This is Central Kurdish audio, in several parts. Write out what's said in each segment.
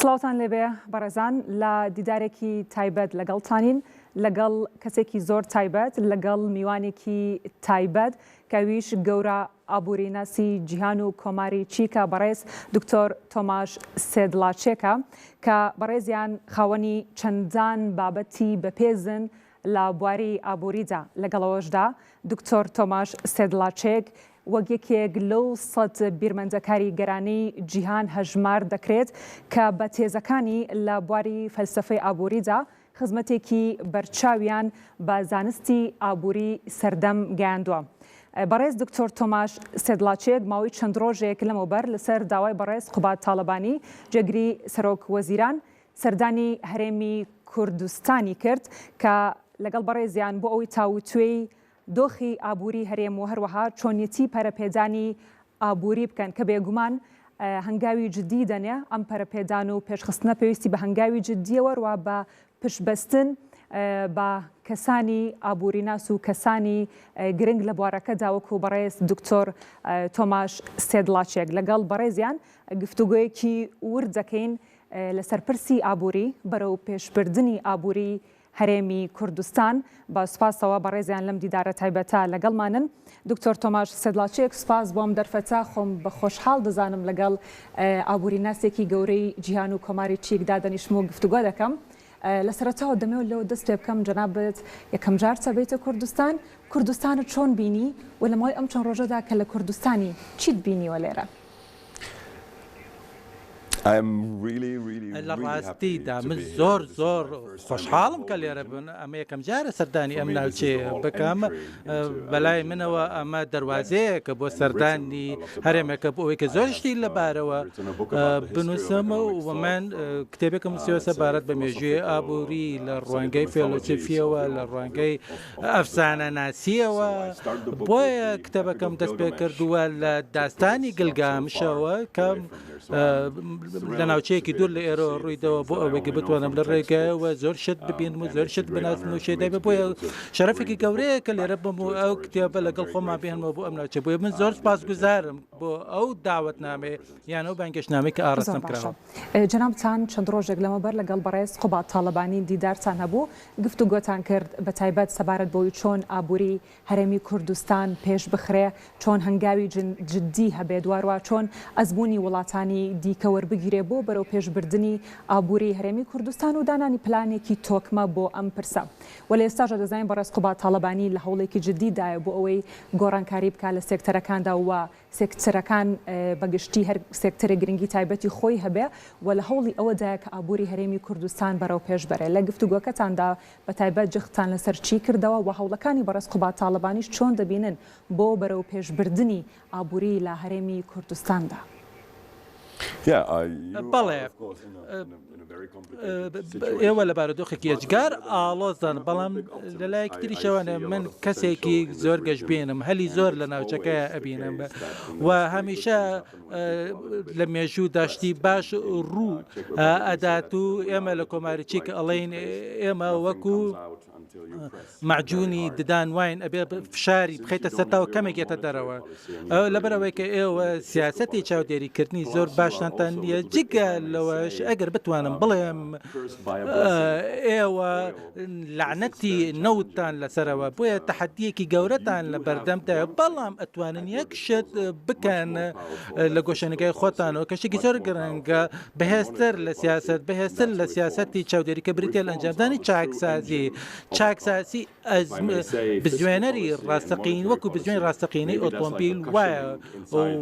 سڵاوتان لێبێ بەڕێزان لە دیدارێکی تایبەت لەگەڵتانین لەگەڵ کەسێکی زۆر تایبەت لەگەڵ میوانێکی تایبەت کە ئەویش گەورە ئابووریناسی جیهان و کۆماری چیکە بەڕێز دکتۆر تۆماش سێدلاچێکە کە بەڕێزیان خاوەنی چەندان بابەتی بەپێزن لە بواری ئابووریدا، لەگەڵ ئەوەشدا دکتۆر تۆماش سێدلاچێک وەک یەکێک لەو سەت بیرمەندە کاریگەرانەی جیهان هەژمار دەکرێت کە بە تێزەکانی لە بواری فەلسەفەی ئابووریدا خزمەتێکی بەرچاویان بە زانستی ئابووری سەردەم گەیاندووە. بەڕێز دکتۆر تۆماش سێدلاچێک ماوەی چەند ڕۆژێک لەمەوبەر لەسەر داوای بەڕێز قوباد تاڵەبانی جێگری سەرۆک وەزیران سەردانی هەرێمی کوردستانی کرد کە لەگەڵ بەڕێزیان بۆ ئەوەی تاووتوێی دۆخی ئابووری هەرێم و هەروەها چۆنیەتی پەرەپێدانی ئابووری بکەن کە بێگومان هەنگاوی جدی دەنێ، ئەم پەرەپێدان و پێشخستنە پێویستی بە هەنگاوی جدییە وەروا بە پشتبەستن بە کەسانی ئابووریناس و کەسانی گرنگ لە بوارەکەدا وەکو بەڕێز دکتۆر تۆماش سێدلاچێک لەگەڵ بەڕێزیان گفتوگۆیەکی ورد دەکەین لەسەر پرسی ئابووری بەرەو پێشبردنی ئابووری هەرێمی کوردستان. بە سوپاسەوە بەڕێزیان لەم دیدارە تایبەتە لەگەڵمانن. دکتۆر تۆماش سێدلاچێک، سوپاس بۆ ئەم دەرفەتە، خۆم بە خۆشحاڵ دەزانم لەگەڵ ئابووریناسێکی گەورەی جیهان و کۆماری چیک دادەنیشم و گفتوگۆ دەکەم. لە سەرەتاوە دەمەوێت لەوە دەست پێ بکەم جەنابت یەکەمجارتە بێیتە کوردستان، کوردستانت چۆن بینی و لە ماوەی ئەم چەند ڕۆژەدا کە لە کوردستانی چیت بینیوە لێرە؟ لە ڕاستیدا من زۆر زۆر خۆشحاڵم کە لێرە بن ئەمە یەکەم جارە سەردانی ئەم ناوچەیە بکەم بەلای منەوە ئەمە دەواازەیەکە بۆ سەردانی هەرێمێکە بۆ ئەوەی کە زۆر شتی لەبارەوە بنووسم و من کتێبێکم نووسیوە سەبارەت بە مێژووی ئابووری لە ڕوانگەی فێلۆسیفیەوە لە ڕوانگەی ئەفسانەناسییەوە، بۆیە کتێبەکەم دەست پێ کردووە لە داستانی گلگامشەوە کە لە ناوچەیەکی دوور لە ئێرەوە ڕوویدەوە بۆ ئەوەی کە بتوانم لە ڕێگایەوە زۆر شت ببینم و زۆر شت بناسم و شێدای بە بۆیە شەرەفێکی گەورەیە کە لێرە بم و ئەو کتێبە لەگەڵ خۆمان بهێنمەوە بۆ ئەم ناوچە بۆیە من زۆر سپاسگوزارم بۆ ئەو داوەتنامەیە یان ئەو بانگێشتنامەی کە زۆر ئاڕاستەم باشە. کراوە. جەنابتان چەند ڕۆژێک لەمەوبەر لەگەڵ بەڕێز قوباد تاڵەبانی دیدارتان هەبوو، گفتوگۆتان کرد بەتایبەت سەبارەت بەوەی چۆن ئابووری هەرێمی کوردستان پێش بخرێ، چۆن هەنگاوی جددی هەبێت، واروا چۆن ئەزموونی وڵاتانی دیکە وەربگیرێ بۆ بەرەوپێشبردنی ئابووری هەرێمی کوردستان و دانانی پلانێکی تۆکمە بۆ ئەم پرسە. وە لە ئێستاشدا دەزانین بەڕێز قوباد تاڵەبانی لە هەوڵێکی جددی دایە بۆ ئەوەی گۆڕانکاری بکا لە سێکتەرەکاندا و سێکتەرەکان بە گشتی هەر سێکتەرێک گرنگی تایبەتی خۆی هەبێ و لە هەوڵی ئەوەدایە کە ئابووری هەرێمی کوردستان بەرەو پێش بەرێ. لە گفتوگۆکەتاندا بە تایبەت جەختتان لەسەر چی کردەوە و هەوڵەکانی بەڕێز قوباد تاڵەبانیش چۆن دەبینن بۆ بەرەو پێش بردنی ئابووری لە هەرێمی کوردستاندا؟ بەڵێ، ئێوە لە بارودۆخێکی ئێجگار ئاڵۆزدان، بەڵام لە لایەکی تریشەوە من کەسێکی زۆر گەشبینم، هەلی زۆر لە ناوچەکە ئەبینم و هەمیشە لە مێژوودا شتی باش ڕوو ئەدات و ئێمە لە کۆماری چیک ئەڵێین ئێمە وەکو مەعجونی ددان واین ئەبێ فشاری بخەیتە سەر تاوە کەمێک یەتە دەرەوە لەبەرەوەی کە ئێوە سیاسەتی چاودێریکردنی زۆر باشتانتان نییە جگە لەوەش ئەگەر بتوانم بڵێم ئێوە لەعنەتی نەوتتان لەسەرەوە بۆیە تەحەدیەکی گەورەتان لە بەردەمدا بەڵام ئەتوانن یەک شت بکەن لە گۆشەنگای خۆتانەوە کە شتێکی زۆر گرنگە بەهێزتر لە سیاسەت، بەهێزتر لە سیاسەتی چاودێری کە بریتیە لە ئەنجامدانی چاکسازی، چاکسازی بزوێنەری ڕاستەقین وەکو بزوێنی ڕاستەقینەی ئۆتۆمبیل وایە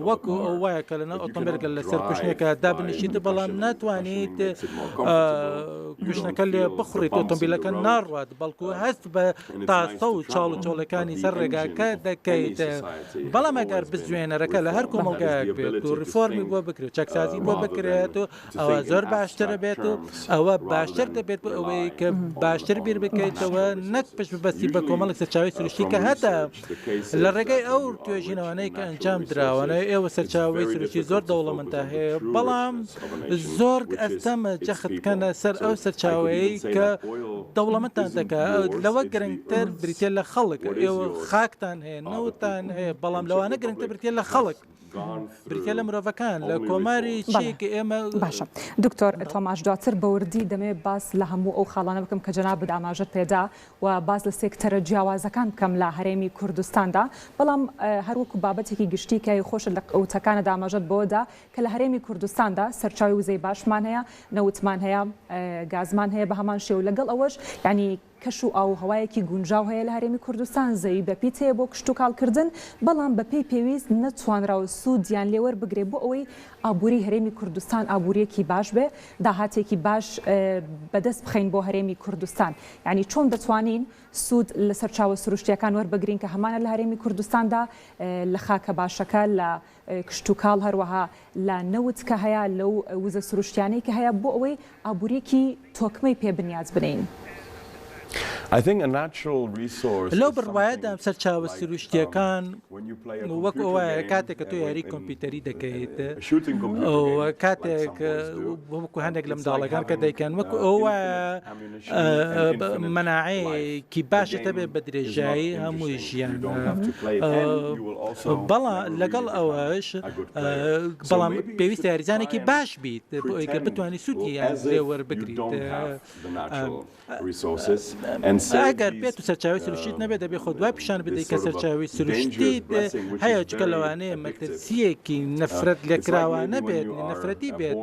وەکو ئەو وایە کە لەناو ئۆتۆمبیلەکە لەسەر کوشنێکە دابنیشیت بەڵام ناتوانیت کوشنەکە لێ بخوڕیت ئۆتۆمبیلەکە ناڕوات بەڵکو هەست بە تاسە و چاڵ و چۆڵەکانی سەر ڕێگاکە دەکەیت بەڵام ئەگەر بزوێنەرەکە لە هەر کۆمەڵگایەک بێت و ڕیفۆرمی بۆ بکرێت چاکسازی بۆ بکرێت و ئەوە زۆر باشترە بێت و ئەوە باشتر دەبێت بۆ ئەوەی کە باشتر بیر بکەیتەوە نەک پشت ببەستی بە کۆمەڵێک سەرچاوەی سروشتی کە هەتا لە ڕێگەی ئەو توێژینەوانەی کە ئەنجام دراوەە ئێوە سەرچاوەی سروشتی زۆر دەوڵەمەندە هەیە بەڵام زۆر ئەستەمە جەخت بکەنە سەر ئەو سەرچاوەیەی کە دەوڵەمەندتان دەکات لەوە گرنگتر بریتە لە خەڵک ئێوە خاکتان هەیە نەوتان هەیە بەڵام لەوانە گرنگتر بریتە لە خەڵک. بریتیە لە مرۆڤەکان لە کۆماری چیک ئێمە. باشە دکتۆر تۆماش دواتر بە وردی دەمەوێت باس لە هەموو ئەو خاڵانە بکەم کە جەنابت ئاماژەت پێدا و باس لە سێکتەرە جیاوازەکان بکەم لە هەرێمی کوردستاندا بەڵام هەر وەکو بابەتێکی گشتی کە خۆشت لە وتەکانت ئاماژەت بەوە دا کە لە هەرێمی کوردستاندا سەرچاوەی وزەی باشمان هەیە نەوتمان هەیە گازمان هەیە بە هەمان شێوە لەگەڵ ئەوەش یانی کەش و ئاووهەوایەکی گونجاو هەیە لە هەرێمی کوردستان، زەوی بەپیت هەیە بۆ کشتوکاڵکردن، بەڵام بەپێی پێویست نەتوانراوە سوودیان لێ وەربگرێت بۆ ئەوەی ئابووری هەرێمی کوردستان ئابوورییەکی باش بێ، داهاتێکی باش بەدەست بخەین بۆ هەرێمی کوردستان. یانی چۆن دەتوانین سوود لە سەرچاوە سروشتییەکان وەربگرین کە هەمانە لە هەرێمی کوردستاندا، لە خاکە باشەکە، لە کشتوکاڵ هەروەها لە نەوت کە هەیە، لەو وزە سروشتیانەی کە هەیە بۆ ئەوەی ئابوورییەکی تۆکمەی پێ بنیات بنێین. لەو بڕوایەدام سەرچاوە سروشتییەکان وەک ئەوە وایە کاتێک کە تۆ یاری کۆمپیوتەری دەکەیت و کاتێک وەکو هەندێک لە منداڵەکان کە دەیکەن وەکو ئەوە وایە مەناعەیەکی باشت هەبێت بە درێژایی هەموو ژیان بەڵام لەگەڵ ئەوەش بەڵام پێویستە یاریزانێکی باش بیت بۆ ئەوەی کە بتوانیت سوودیان لێ وەربگریت. ئەگەر بێت و سەرچاوەی سروشتیت نەبێت دەبێت خۆت وا پیشان بدەیت کە سەرچاوەی سروشتیت هەیە چونکە لەوانەیە مەترسییەکی نەفرەت لێکراوانە بێت نەفرەتی بێت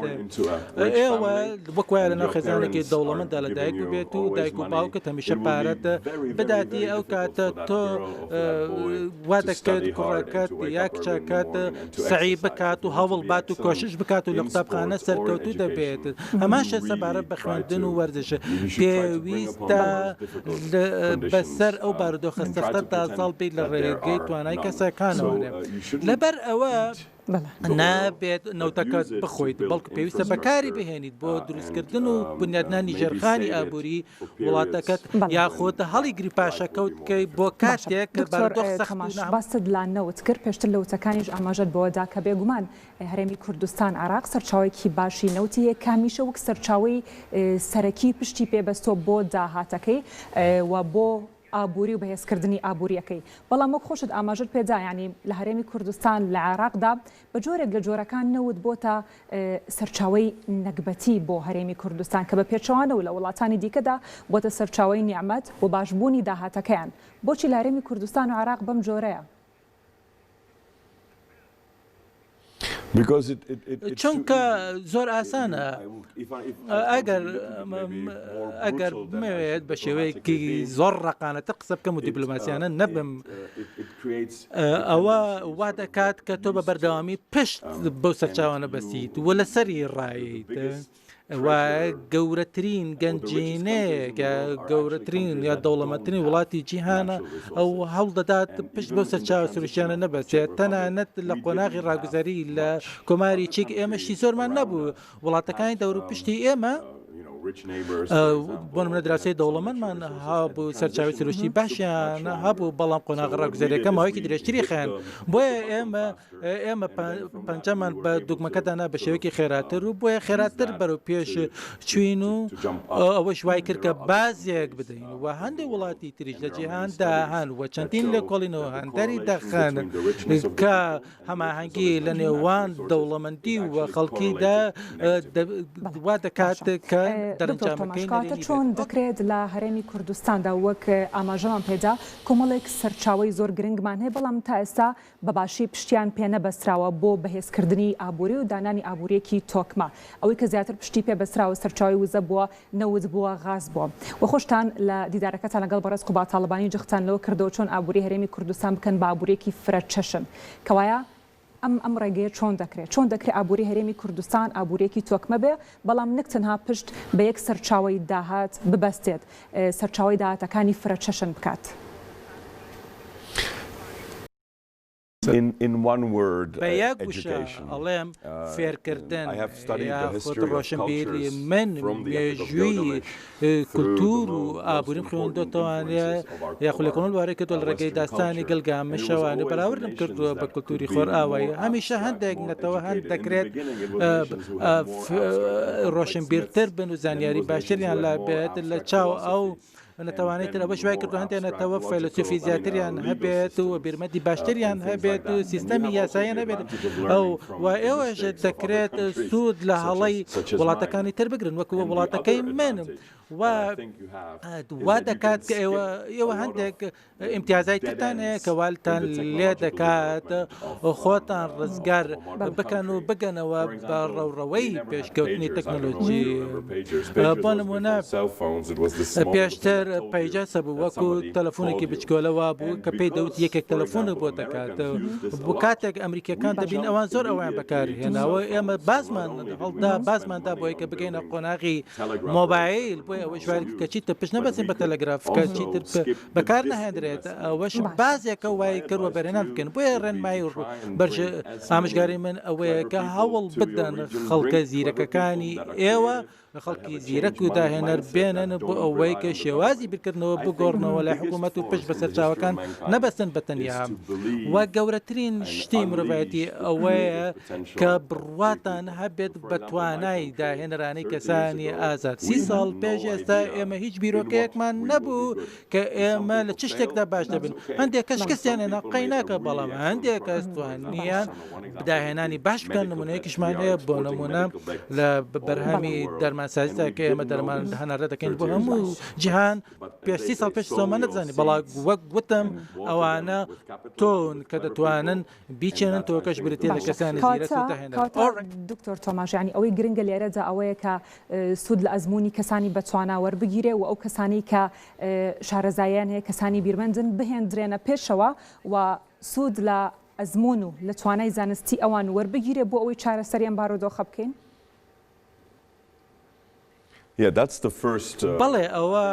ئێوە وەک وایە لەناو خێزانێکی دەوڵەمەنددا لە دایک ببێت و دایک و باوکت هەمیشە پارەت بداتی ئەو کاتە تۆ وا دەکەیت کوڕەکەت یا کچەکەت سەعی بکات و هەوڵ بات و کۆشش بکات و لە قوتابخانە سەرکەوتوو دەبێت هەمان شت سەبارەت بە خوێندن و وەرزش پێویستە بەسەر ئەو بارودۆخە سەختەدا زاڵ بیت لە ڕێگەی توانای کەسەکانەوە لەبەر ئەوە نابێت نەوتەکەت بخۆیت، بەڵکو پێویستە بەکاری بهێنیت بۆ دروستکردن و بنیادنانی ژێرخانی ئابووری وڵاتەکەت یاخود هەڵیگری پاشەکەوت بکەی بۆ کاتێک کە بارودۆخ سەخت و دکتۆر باست لە نەوت کرد، پێشتر لە وتەکانیش ئاماژەت بەوە دا کە بێگومان هەرێمی کوردستان عێراق سەرچاوەیەکی باشی نەوتی هەیە کە هەمیشە وەک سەرچاوەی سەرەکی پشتی پێ بەستووە بۆ داهاتەکەی و بۆ ئابووری و بەهێزکردنی ئابوورییەکەی. بەڵام وەک خۆشت ئاماژەت پێ دا یانی لە هەرێمی کوردستان لە عێراقدا بە جۆرێک لە جۆرەکان نەوت بۆتە سەرچاوەی نەگبەتی بۆ هەرێمی کوردستان کە بە پێچەوانەوە لە وڵاتانی دیکەدا بۆتە سەرچاوەی نیعمەت و باشبوونی داهاتەکەیان. بۆچی لە هەرێمی کوردستان و عێراق بەم جۆرەیە؟ چونکە زۆر ئاسانە ئەگەر ئەگەر بمەوێت بە شێوەیەکی زۆر ڕقانەتر قسە بکەم و دیپلۆماسیانە نەبم ئەوە وا دەکات کە تۆ بە بەردەوامی پشت بەو سەرچاوانە بەسیت و لەسەری ڕایت. و گەورەترین گەنجینەیە کە گەورەترین یا دەوڵەمەندترین وڵاتی جیهانە ئەو هەوڵ دەدات پشت بەو سەرچاوە سروشتیانە نەبەستێت تەنانەت لە قۆناغی ڕاگوزەری لە کۆماری چیک ئێمە شتی زۆرمان نەبوو وڵاتەکانی دەوروپشتی ئێمە بۆ نمونە دراوسێی دەوڵەمەندمان هەبوو سەرچاوی سروشتی باشیان هەبوو بەڵام قۆناغە ڕاگوزەریەکە ماوەیەکی درێژتری خایاند بۆیە ئێمە ئێمە پەنجەمان بە دوگمەکەدا نا بە شێوەیەکی خێراتر و بۆیە خێراتر بەرەو پێش چوین و ئەوەش وای کرد کە بازێک بدەین و هەندێک وڵاتی تریش لە جیهاندا هەن و چەندین لێکۆڵینەوە هەن دەری دەخەن کە هەماهەنگی لە نێوان دەوڵەمەندی و خەڵکیدا وا دەکات کە دەرەنجامەکەی نەرێنی بێت. چۆن دەکرێت لە هەرێمی کوردستاندا وەک ئاماژەمان پێدا کۆمەڵێک سەرچاوەی زۆر گرنگمان هەیە بەڵام تا ئێستا بە باشی پشتیان پێ نەبەستراوە بۆ بەهێزکردنی ئابووری و دانانی ئابوورییەکی تۆکمە. ئەوەی کە زیاتر پشتی پێ بەستراوە سەرچاوەی وزە بووە، نەوت بووە، غاز بووە. وە خۆشتان لە دیدارەکەتان لەگەڵ بەڕێز قوباد تاڵەبانی جەختتان لەوە کردەوە چۆن ئابووری هەرێمی کوردستان بکەن بە ئابوورییەکی فرە چەشن. کەوایە ئەم ئەم ڕێگەیە چۆن دەکرێ؟ چۆن دەکرێ ئابووری هەرێمی کوردستان ئابوورییەکی تۆکمە بێ بەڵام نەک تەنها پشت بە یەک سەرچاوەی داهات ببەستێت، سەرچاوەی داهاتەکانی فرەچەشن بکات. بە یەک وشە ئەڵێم فێرکردن یاخود ڕۆشنبیری من مێژووی کولتوور و ئابووریم خوێندۆتەوانێ یاخود لێکۆڵینەوەم لەبارەی کردووە لە ڕێگەی داستانی گلگامشەوە بەراوردم کردووە بە کولتووری خۆرئاوایی هەمیشە هەندێک نەتەوە هەن دەکرێت ڕۆشنبیرتر بن و زانیاری باشتریان لا بێت لە چاو ئەو. نەتەوانەی تر، ئەوەش وای کردووە هەندێک نەتەوە فەیلەسوفی زیاتریان هەبێت و بیرمەندی باشتریان هەبێت و سیستەمی یاساییان هەبێت ئەو و ئێوەش دەکرێت سوود لە هەڵەی وڵاتەکانی تر بگرن وەکو وڵاتەکەی من و وا دەکات کە ئێوە ئێوە هەندێک ئیمتیازای ترتان هەیە کە والتان لێ دەکات خۆتان ڕزگار بکەن و بگەنەوە بە ڕەوڕەوەی پێشکەوتنی تەکنەلۆجی. بۆ نمونە پێشتر پەیجەس هەبوو وەکو تەلەفۆنێکی بچکۆلە وابوو کە پێی دەوت یەکێک تەلەفۆنت بۆ دەکات بۆ کاتێک ئەمریکیەکان دەبین ئەوان زۆر ئەویان بەکارهێناوە ئێمە بازمان هەڵدا بازماندا بۆی کە بگەینە قۆناغی مۆبایل بۆیە ئەوەش وای کرد کە چیتر پشت نەبەستین بە تەلەگراف کە چیتر بەکار نەهێنرێت ئەوەش بازێکە وای کرد وەبەرهێنان بکەن بۆیە ڕێنمایی و بەرژ ئامۆژگاری من ئەوەیە کە هەوڵ بدەن خەڵکە زیرەکەکانی ئێوە خەڵکی زیرەک و داهێنەر بێنن بۆ ئەوەی کە شێوازی بیرکردنەوە بگۆڕنەوە لە حکوومەت و پشت بە سەرچاوەکان نەبەستن بە تەنیا و گەورەترین شتی مرۆڤایەتی ئەوەیە کە بڕواتان هەبێت بە توانای داهێنەرانەی کەسانی ئازاد. سی ساڵ پێش ئێستا ئێمە هیچ بیرۆکەیەکمان نەبوو کە ئێمە لە چ شتێکدا باش دەبین. هەندێک کەس شکستیان هێنا، قەی ناکا، بەڵام هەندێک کەس توانیان داهێنانی باش بکەن. نموونەیەکیشمان هەیە، بۆ نموونە لە بەرهەمی دەرمانسازیدا کە ئێمە دەرمان هەناردە دەکەین بۆ هەموو جیهان، پێش سی ساڵ پێش ئێستا نەدەزانی، بەڵام وەک وتم ئەوانە تۆن کە دەتوانن بیچێنن تۆکەش بریتیە لە باشە کەسانی زیرەک کەواتە و داهێنەر. کەواتە دکتۆر تۆماش یانی ئەوەی گرنگە لێرەدا ئەوەیە کە سوود لە ئەزموونی کەسانی بەتوانا وەربگیرێ و ئەو کەسانەی کە شارەزاییان هەیە کەسانی بیرمەندن بهێندرێنە پێشەوە و سوود لە ئەزموون و لە توانای زانستی ئەوان وەربگیرێ بۆ ئەوەی چارەسەری ئەم بارودۆخە بکەین؟ بەڵێ ئەوە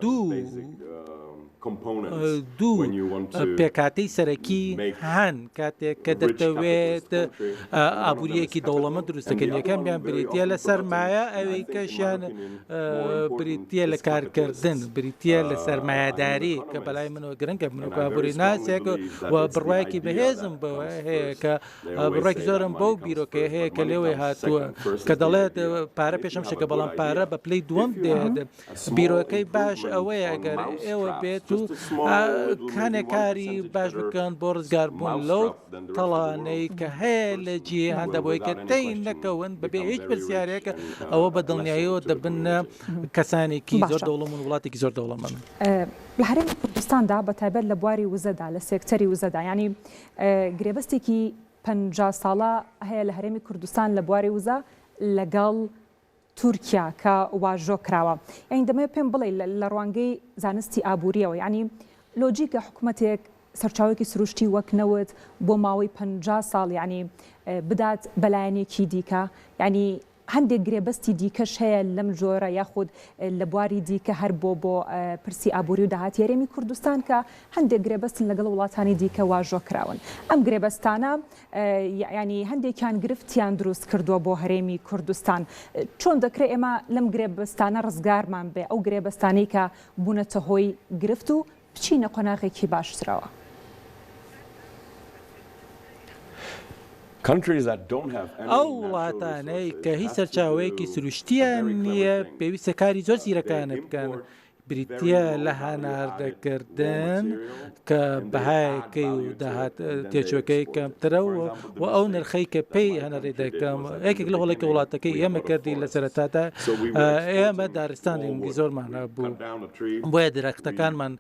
دوو دوو پێکهاتەی سەرەکی هەن کاتێک کە دەتەوێت ئابوورییەکی دەوڵەمەند دروست دەکەن، یەکەمیان بریتییە لە سەرمایە، ئەوی کەشیان بریتییە لە کارکردن، بریتییە لە سەرمایەداری کە بەلای منەوە گرنگە، من وەکو ئابووریناسێک و بڕوایەکی بەهێزم بەوە هەیە کە بڕێکی زۆرم بەو بیرۆکەیە هەیە کە لێوەی هاتووە کە دەڵێت پارە پێشم شتێکە بەڵام پارە بە پلەی دووەم دێت بیرۆکەی باش ئەوەیە ئەگەر ئێوە بێت و کانێک کاری باش بکەن بۆ ڕزگاربوون لەو تەڵانەی کە هەیە لە جیهاندا بۆی کە تێی نەکەون بەبێ هیچ پرسیارێک ئەوە بە دڵنیاییەوە دەبن کەسانێکی زۆر دەوڵەمەند وڵاتێکی زۆر دەوڵەمەند. لە هەرێمی کوردستاندا بە تایبەت لە بواری وزەدا لە سێکتەری وزەدا یانی گرێبەستێکی 50 ساڵە هەیە لە هەرێمی کوردستان لە بواری وزە لەگەڵ تورکیا کە واژۆ کراوە. یانی دەمەوێت پێم بڵێی لە ڕوانگەی زانستی ئابوورییەوە یانی لۆجیکە حکومەتێک سەرچاوەیەکی سروشتی وەک نەوت بۆ ماوەی 50 ساڵ یانی بدات بە لایەنێکی دیکە یانی هەندێک گرێبەستی دیکەش هەیە لەم جۆرە یاخود لە بواری دیکە هەر بۆ بۆ پرسی ئابووری و داهاتی هەرێمی کوردستان کە هەندێک گرێبەستن لەگەڵ وڵاتانی دیکە واژۆ کراون. ئەم گرێبەستانە یانی هەندێکیان گرفتیان دروست کردووە بۆ هەرێمی کوردستان. چۆن دەکرێت ئێمە لەم گرێبەستانە ڕزگارمان بێ، ئەو گرێبەستانەی کە بوونەتە هۆی گرفت و بچینە قۆناغێکی باشترەوە؟ ئەو وڵاتانەی کە هیچ سەرچاوەیەکی سروشتییان نییە، پێویستە کاری زۆر زیرەکانە بکەن، بریتییە لە هەناردەکردن کە بەهایەکەی و داهات تێچووەکەی کەمترە و ئەو نرخەی کە پێی هەناردەی دەکەم، یەکێک لە هەڵەی کە وڵاتەکەی ئێمە کردی لە سەرەتادا، ئێمە دارستانی زۆرمان هەبوو، بۆیە درەختەکانمان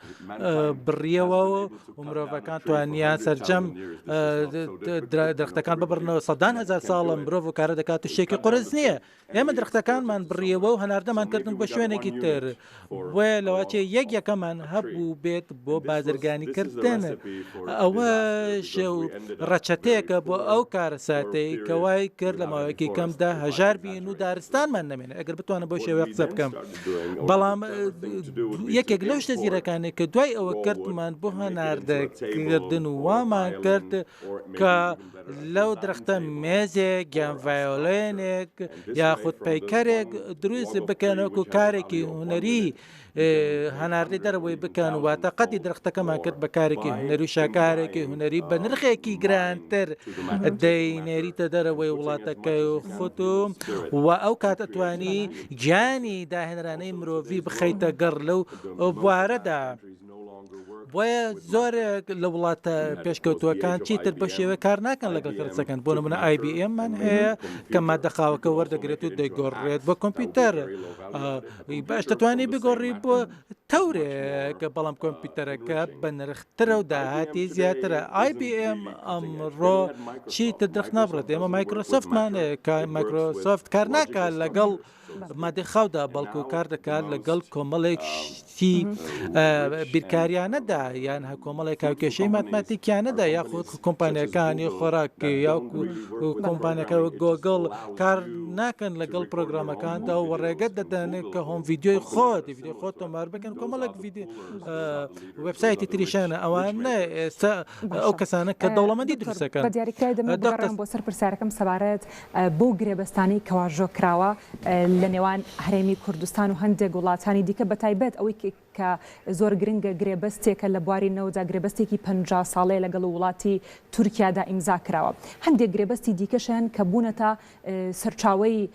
بڕیەوە و مرۆڤەکان توانیان سەرجەم درەختەکان ببڕنەوە سەدان هەزار ساڵە مرۆڤ و کارە دەکات و شتێکی قورس نییە ئێمە درەختەکانمان بڕیەوە و هەناردەمان کردن بۆ شوێنێکی تر بۆیە لەواچێ یەک یەکەمان هەبوو بێت بۆ بازرگانی کردن ئەوە ڕەچەتەیەکە بۆ ئەو کارەساتەی کە وای کرد لە ماوەیەکی کەمدا هەژار بین و دارستانمان نەمێنێت ئەگەر بتوانم بەو شێوەیە قسە بکەم بەڵام یەکێک لەو شتە زیرەکانەی کە دوای ئەوە کردمان بۆ هەناردەکردن و وامان کرد کە لەو درەختە مێزێک یان ڤایۆلێنێک یاخود پەیکەرێک دروست بکەن وەکو کارێکی هونەری. هەناردەی دەرەوەی بکەن، واتە قەدی درەختەکەمان کرد بە کارێکی هونەری و شاکارێکی هونەری بە نرخێکی گرانتر دەینێریتە دەرەوەی وڵاتەکەی خۆت و ئەو کات ئەتوانی گیانی داهێنەرانەی مرۆڤی بخەیتە گەڕ لەو بوارەدا. بۆیە زۆرێک لە وڵاتە پێشکەوتووەکان چیتر بە شێوە کار ناکەن لەگەڵ کەرەسەکان بۆ نمونە IBM مان هەیە کە مادە خاوەکە وەردەگرێت و دەیگۆڕێت بۆ کۆمپیوتەر باش دەتوانانی بگۆڕی بۆ تەورێک بەڵام کۆمپیوتەرەکە بە نرخترە و داهاتی زیاترە IBM ئەمڕۆ چیتر درخت نابڕێت ئێمە مایکرۆسۆفتمان کە مایکرۆسۆفت کار ناکات لەگەڵ مادەی خاودا بەڵکو کار دەکات لەگەڵ کۆمەڵێک شتی بیرکاریانەدا یان هە کۆمەڵێک هاوکێشەی ماتماتیکیانەدا یاخود کۆمپانیەکانی خۆراک یاکو کۆمپانیەکە گۆگڵ کار ناکەن لەگەڵ پرۆگرامەکاندا و ڕێگەت دەدەن کە home video ی خۆت ڤیدیۆی خۆت تۆمار بکەن کۆمەڵێک ڤیدیۆ وێبسایتی تریشانە ئەوان ئێستا ئەو کەسانە کە دەوڵەمەندی دکتۆر دروست دەکەن. بە دیاریکراوی دەمەوێت بگەڕێم بۆ سەر پرسیارەکەم سەبارەت بەو گرێبەستانەی کە واژۆ کراوە لە نێوان هەرێمی کوردستان و هەندێک وڵاتانی دیکە بەتایبەت ئەوەی کە زۆر گرنگە گرێبەستێکە لە بواری نەوتدا گرێبەستێکی 50 ساڵەیە لەگەڵ وڵاتی تورکیادا ئیمزا کراوە هەندێک گرێبەستی دیکەش هەن کە بوونەتە سەرچاوەی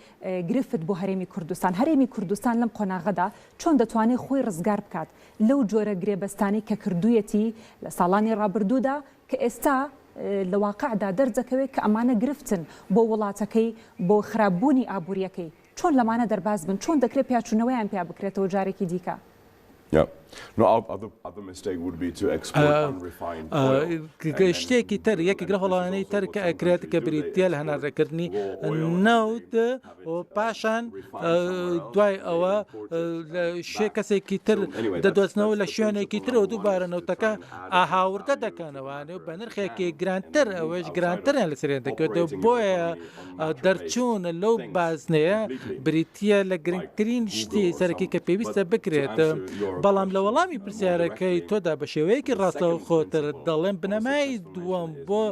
گرفت بۆ هەرێمی کوردستان هەرێمی کوردستان لەم قۆناغەدا چۆن دەتوانێت خۆی ڕزگار بکات لەو جۆرە گرێبەستانەی کە کردوویەتی لە ساڵانی ڕابردوودا کە ئێستا لە واقعدا دەردەکەوێت کە ئەمانە گرفتن بۆ وڵاتەکەی بۆ خراپبوونی ئابوورییەکەی چۆن لەمانە دەرباز بن چۆن دەکرێت پیاچوونەوەیان پیا بکرێتەوە جارێکی دیکە؟ شتێکی تر یەکێک لە هەڵانەی تر کە ئەکرێت کە بریتییە لە هەناردەکردنی نەوت و پاشان دوای ئەوە شێ کەسێکی تر دەدۆزنەوە لە شوێنێکی ترەوە دووبارە نەوتەکە ئاهاوردە دەکەنەوانێ و بە نرخێکی گرانتر ئەوەش گرانتریان لەسەریان دەکەوێتەوە بۆیە دەرچوون لەو بازنەیە بریتییە لە گرنگترین شتی سەرەکی کە پێویستە بکرێت بەڵام لە وەڵامی پرسیارەکەی تۆدا بە شێوەیەکی ڕاستەوخۆتر دەڵێم بنەمای دووەم بۆ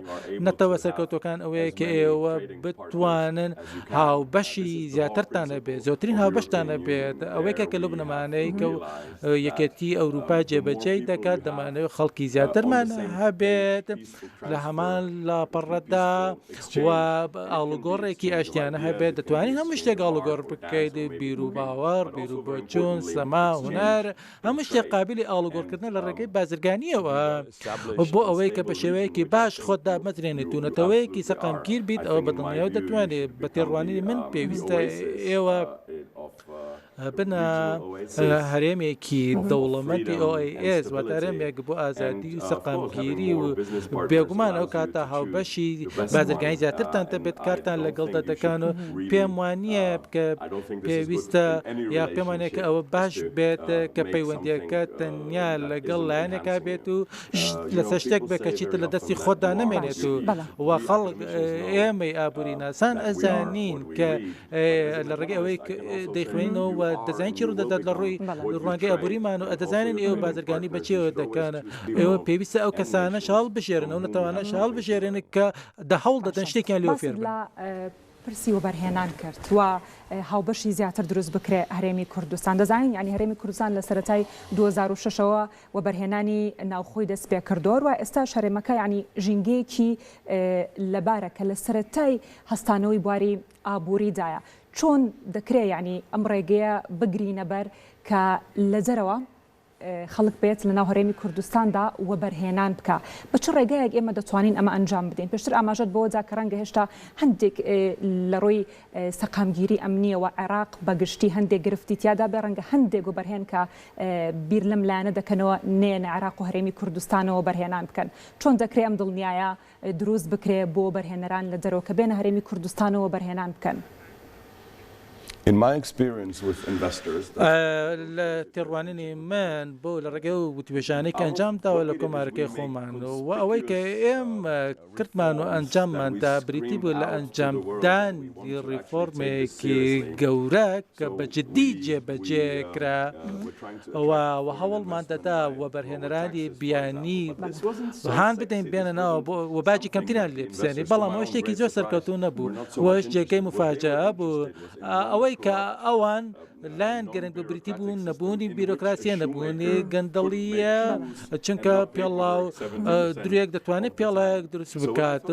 نەتەوە سەرکەوتووەکان ئەوەیە کە ئێوە بتوانن هاوبەشی زیاترتان هەبێت، زۆرترین هاوبەشتان هەبێت، ئەوەی کە لەو بنەمانەی کە یەکێتی ئەوروپا جێبەجێی دەکات، دەمانەوێت خەڵکی زیاترمان هەبێت لە هەمان لاپەڕەدا و ئاڵوگۆڕێکی ئاشتیانە هەبێت، دەتوانین هەموو شتێک ئاڵوگۆڕ بکەیت، بیروباوەڕ، بیروبۆچوون، سەما، هونەر، هەموو شتێک قابیلی ئاڵوگۆڕکردنە لە ڕێگەی بازرگانییەوە بۆ ئەوەی کە بە شێوەیەکی باش خۆت دابمەزرێنیت و نەتەوەیەکی سەقامگیر بیت ئەوە بە دڵنیایەوە دەتوانێت بە تێڕوانینی من پێویستە ئێوە بنە هەرێمێکی دەوڵەمەندی OAS واتە هەرێمێک بۆ ئازادی و سەقامگیری و بێگومان ئەو کاتە هاوبەشی بازرگانی زیاترتان دەبێت کارتان لەگەڵدا دەکەن و پێم وانییە کە پێویستە یا پێم وانییە کە ئەوە باش بێت کە پەیوەندییەکە تەنیا لەگەڵ لایەنێکا بێت و لەسەر شتێک بێت کە چیتر لە دەستی خۆتدا نەمێنێت و و خەڵک ئێمەی ئابووریناسان ئەزانین کە لە ڕێگەی ئەوەی دەیخوێنینەوە و دەزانین چی ڕوودەدات لە ڕووی ڕوانگەی ئابووریمان و دەزانین ئێوە بازرگانی بە چیەوە دەکەن ئێوە پێویستە ئەو کەسانەش هەڵبژێرن ئەو نەتەوانەش هەڵبژێرن کە دە هەوڵ دەدەن شتێکیان لێوە فێر بن. پرسی وەبەرهێنان کرد و هاوبەشی زیاتر دروست بکرێ هەرێمی کوردستان دەزانین یانی هەرێمی کوردستان لە سەرەتای 2006 ەوە وەبەرهێنانی ناوخۆی دەست پێ کردووە و ئێستاش هەرێمەکە یانی ژینگەیەکی لەبارە کە لە سەرەتای هەستانەوەی بواری ئابووریدایە چۆن دەکرێ یانی ئەم ڕێگەیە بگرینە بەر کە لە دەرەوە خەڵک بێت لەناو هەرێمی کوردستاندا وەبەرهێنان بکا، بە چ ڕێگایەک ئێمە دەتوانین ئەمە ئەنجام بدەین؟ پێشتر ئاماژەت بەوە دا کە ڕەنگە هێشتا هەندێک لە ڕووی سەقامگیری ئەمنییەوە عێراق بە گشتی هەندێک گرفتی تیادا بێ، ڕەنگە هەندێک وەبەرهێن کە بیر لەم لایەنە دەکەنەوە نەیەنە عێراق و هەرێمی کوردستانەوە وەبەرهێنان بکەن. چۆن دەکرێ ئەم دڵنیایە دروست بکرێ بۆ وەبەرهێنەران لە دەرەوە کە بێنە هەرێمی کوردستانەوە وەبەرهێنان بکەن؟ لە تێڕوانینی من بۆ لە ڕێگەی ئەو وتوێژانەی کە ئەنجام داوە لە کۆمارەکەی خۆمان و ئەوەی کە ئێمە کردمان و ئەنجاممان دا بریتی بوو لە ئەنجامدانی ڕیفۆرمێکی گەورە کە بە جدی جێبەجێ کرا و هەوڵمان دەدا وەبەرهێنەرانی بیانی هان بدەین بێنە ناوە بۆ و باجی کەمتریان لێ بسێنین بەڵام ئەوە شتێکی زۆر سەرکەوتوو نەبوو وەش جێگەی مفاجەئە بوو ئەوەی کە ئەوان. لایەن گرنگ و بریتی بوو نەبوونی بیرۆکراسیە، نەبوونی گەندەڵییە، چونکە پێڵاو درێک دەتوانێت پێڵایەک دروست بکات.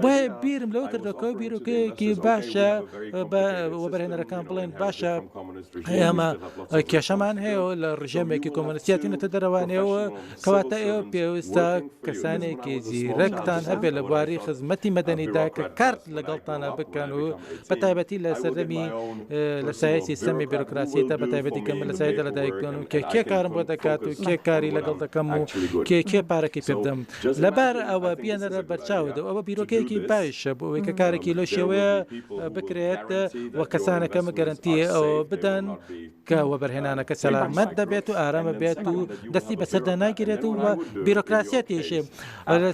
بۆیە بیرم لەوە کردەوە کە بیرۆکەیەکی باشە بە وەبەرهێنەرەکان بڵێن باشە ئێمە کێشەمان هەیە و لە ڕژێمێکی کۆمۆنیستیاتینەتە دەرەوانەوە کەواتە ئێوە پێویستە کەسانێکی زیرەکتان هەبێت لە بواری خزمەتی مەدەنیدا کە کارت لەگەڵتانە بکەن و بە تایبەتی لە سەردەمی لە سایەی سیستەمی بیرۆکراسی تا بە تایبەتی کە من لە سایەدا لەدایک بوون و کێ کێ کارم بۆ دەکات و کێ کاری لەگەڵ دەکەم و کێ کێ پارەکەی پێ بدەم لەبەر ئەوە بیێنەرە بەرچاوت ئەوە بیرۆکەیەکی باشە بۆ ئەوەی کە کارێکی لەو شێوەیە بکرێت و کەسانەکەم گەرەنتی ئەوە بدەن کە وەبەرهێنانەکە سەلامەت دەبێت و ئارامە بێت و دەستی بەسەردا ناگیرێت و بیرۆکراسیەتیش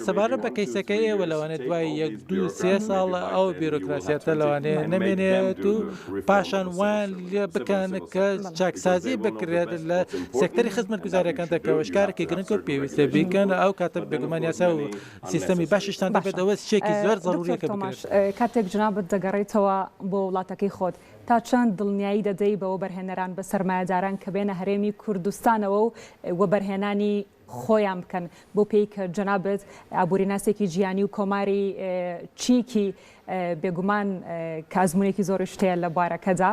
سەبارەت بە کەیسەکەی ئێوە لەوانەیە دوای یەک دوو سێ ساڵ ئەو بیرۆکراسیەتە لەوانەیە نەمێنێت و پاشان وان لێ بکەن کە چاکسازی بکرێت لە سێکتەری خزمەتگوزاریەکاندا کە ئەوەش کارێکی گرنگ و پێویستە بیکەن ئەو کاتە بێگومان یاسا و سیستەمی باشیشتان دەبێت ئەوە شتێکی زۆر زەروریە کە بکرێت. کاتێک جنابت دەگەڕێیتەوە بۆ وڵاتەکەی خۆت تا چەند دڵنیایی دەدەی بە وەبەرهێنەران بە سەرمایەداران کە بێنە هەرێمی کوردستانەوە و وەبەرهێنانی خۆیان بکەن بەو پێی کە جەنابت ئابوریناسێکی جیهانی و کۆماری چیکی بێگومان کە ئەزمونێکی زۆریشت هەیە لە بوارەکەدا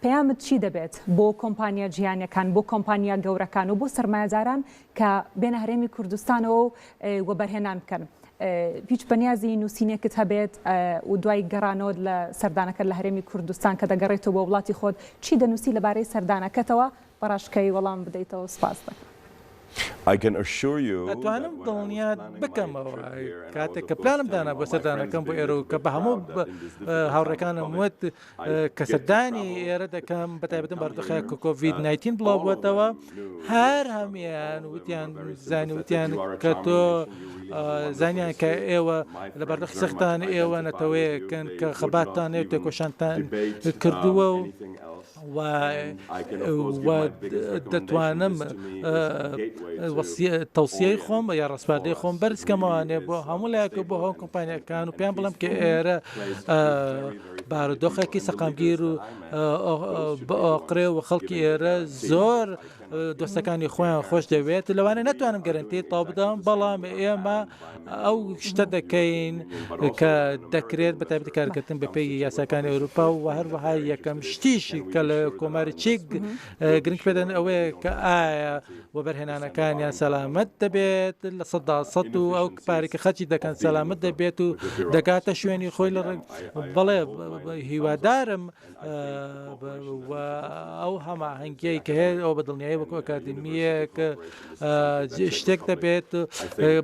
پەیامت چی دەبێت بۆ کۆمپانیا جیهانیەکان بۆ کۆمپانیا گەورەکان و بۆ سەرمایەداران کە بێنە هەرێمی کوردستانەوە و وەبەرهێنان بکەن هیچ بەنیازی نووسینێکت هەبێت و دوای گەڕانەوەت لە سەردانەکەت لە هەرێمی کوردستان کە دەگەڕێیتەوە بۆ وڵاتی خۆت چی دەنووسی لەبارەی سەردانەکەتەوە بە ڕاشکاوی وەڵام بدەیتەوە سوپاست دەکەم. ئەتوانم دڵنیات بکەمەوە کاتێک کە پلانم دانا بۆ سەردانەکەم بۆ ئێرە و کە بە هەموو هاوڕێکانم وت کە سەردانی ئێرە دەکەم بە تایبەتم بارودۆخە کە کۆڤید 19 بڵاو بووەتەوە هەر هەمیان وتیان زانی وتیان کە تۆ زانیان کە ئێوە لە بەردەخ سەختان ئێوە نەتەوەیەکن کە خەباتتان و تێکۆشانتان کردووە و و دەتوانم تەوسیەی خۆم یا ڕسپاردەی خۆم بەرز کەمەوانێ بۆ هەموو لایەک و بۆ هەموو کۆمپانیەکان و پێیان بڵێم کە ئێرە بارودۆخێکی سەقامگیر و بەئۆقرێ و خەڵکی ئێرە زۆر دۆستەکانی خۆیان خۆش دەوێت لەوانە نەتوانم گەرنتی تاو بدەم بەڵام ئێمە ئەو شتە دەکەین کە دەکرێت بە تایبەتی کارکردن بە پێی یاساکانی ئەوروپا و هەروەها یەکەم شتیش کە لە کۆماری چیک گرنگ پێدەن ئەوەیە کە ئایا وەبەرهێنانەکانیان سەلامەت دەبێت 100% و ئەو پارێکە خەرجی دەکەن سەلامەت دەبێت و دەگاتە شوێنی خۆی لە بەڵێ هیوادارم و ئەو هەماهەنگیەی کە هەیە ئەوە بە دڵنیایی وەکو ئەکادیمیەک شتێک دەبێت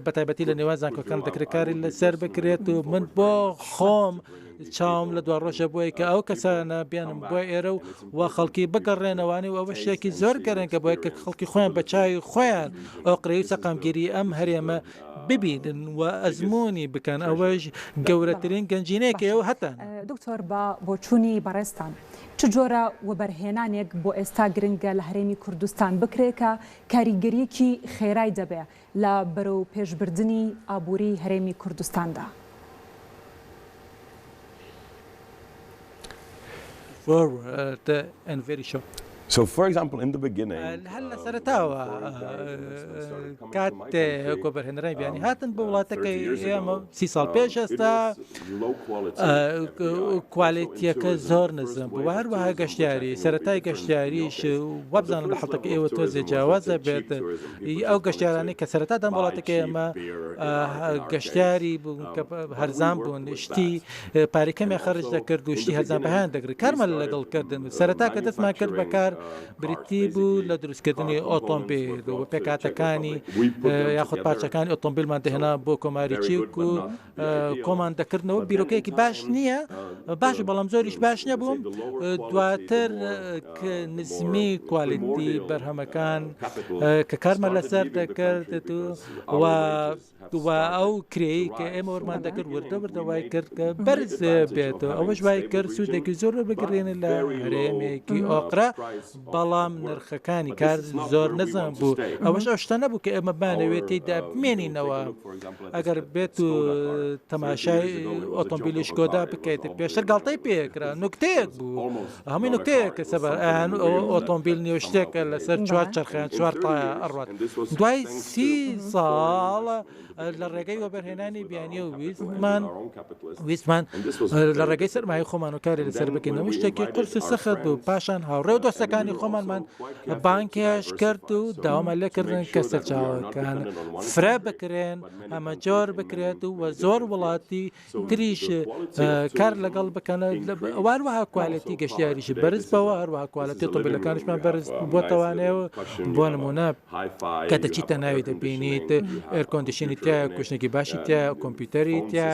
بە تایبەتی لە نێوان زانکۆکان دەکرێت کاری لەسەر بکرێت و من بۆ خۆم چاوم لە دوا ڕۆژە بۆی کە ئەو کەسانە بێنم بۆ ئێرە و و خەڵکی بگەڕێنەوانی و ئەوە شتێکی زۆر گەرنگە بۆی کە خەڵکی خۆیان بە چاوی خۆیان ئۆقرەی و سەقامگیری ئەم هەرێمە ببینن و ئەزموونی بکەن ئەوەش گەورەترین گەنجینەیە کە ئێوە هەتانە. دکتۆر بە بۆچوونی بەڕێزتان چ جۆرە وەبەرهێنانێک بۆ ئێستا گرنگە لە هەرێمی کوردستان بکرێ کە کاریگەریەکی خێرای دەبێ لە بەرەو پێشبردنی ئابووری هەرێمی کوردستاندا؟ Forward and very short. هەر لە سەرەتاوە کاتێک وەبەرهێنەرانی بیانی هاتن بۆ وڵاتەکەی ئێمە 30 ساڵ پێش ئێستا کوالێتیەکە زۆر نزم بوو هەروەها گەشتیاری سەرەتای گەشتیاریش وابزانم لە حڵتەکە ئێوە تۆزێ جیاوازە بێت ئەو گەشتیارانەی کە سەرەتا دەم وڵاتەکەی ئێمە گەشتیاری بوون کە هەرزان بوون شتی پارەی کەمیان خەرج دەکرد و شتی هەرزان بەهایان دەگرت کارمان لەگەڵ کردن و سەرەتا کە دەستمان کرد بە کار بریتی بوو لە دروستکردنی ئۆتۆمبیل و پێکهاتەکانی یاخود پارچەکانی ئۆتۆمبیلمان دەهێنا بۆ کۆماری چیک و کۆمان دەکردنەوە بیرۆکەیەکی باش نییە باش بەڵام زۆریش باش نەبووم دواتر نزمی کوالیتی بەرهەمەکان کە کارمان لەسەر دەکرد و و ئەو کرێی کە ئێمە وەرمان دەکرد وردە وردە وای کرد کە بەرز بێتەوە ئەوەش وای کرد سوودێکی زۆر بگرێن لە هەرێمێکی ئۆقرە. بەڵام نرخەکانی کار زۆر نزم بوو. ئەوەش ئەو شتە نەبوو کە ئێمە بمانەوێت تێیدا بمێنینەوە. ئەگەر بێت و تەماشای ئۆتۆمبیلی شکۆدا بکەیت، پێشتر گاڵتەی پێکرا، نوکتەیەک بوو. هەمووی نوکتەیەکە سەبار ئەیان ئەوە ئۆتۆمبیل نییە و شتێکە لەسەر چوار چەرخیان چوار تایە ئەڕوات. دوای 30 ساڵ لە ڕێگەی وەبەرهێنانی بیانی و ویستمان ویستمان لە ڕێگەی سەرمایەی خۆمان و کاری لەسەر بکەین هەموو شتێکی قورس و سەخت بوو پاشان هاوڕێ و دۆستەکانی خۆمانمان بانگهێشت کرد و داوامان لێکردن کە سەرچاوەکان فرە بکرێن ئەمە جۆر بکرێت و زۆر وڵاتی تریش کار لەگەڵ بکەن هەروەها کوالێتی گەشتیاریش بەرز بەوە هەروەها کوالێتی ئۆتۆمبیلەکانیشمان بەرز بۆتەوانێ و بۆ نمونە کە دەچیتە ناوی دەبینیت air condition ی تایە کوشنێکی باشی تایە کۆمپیوتەری تایە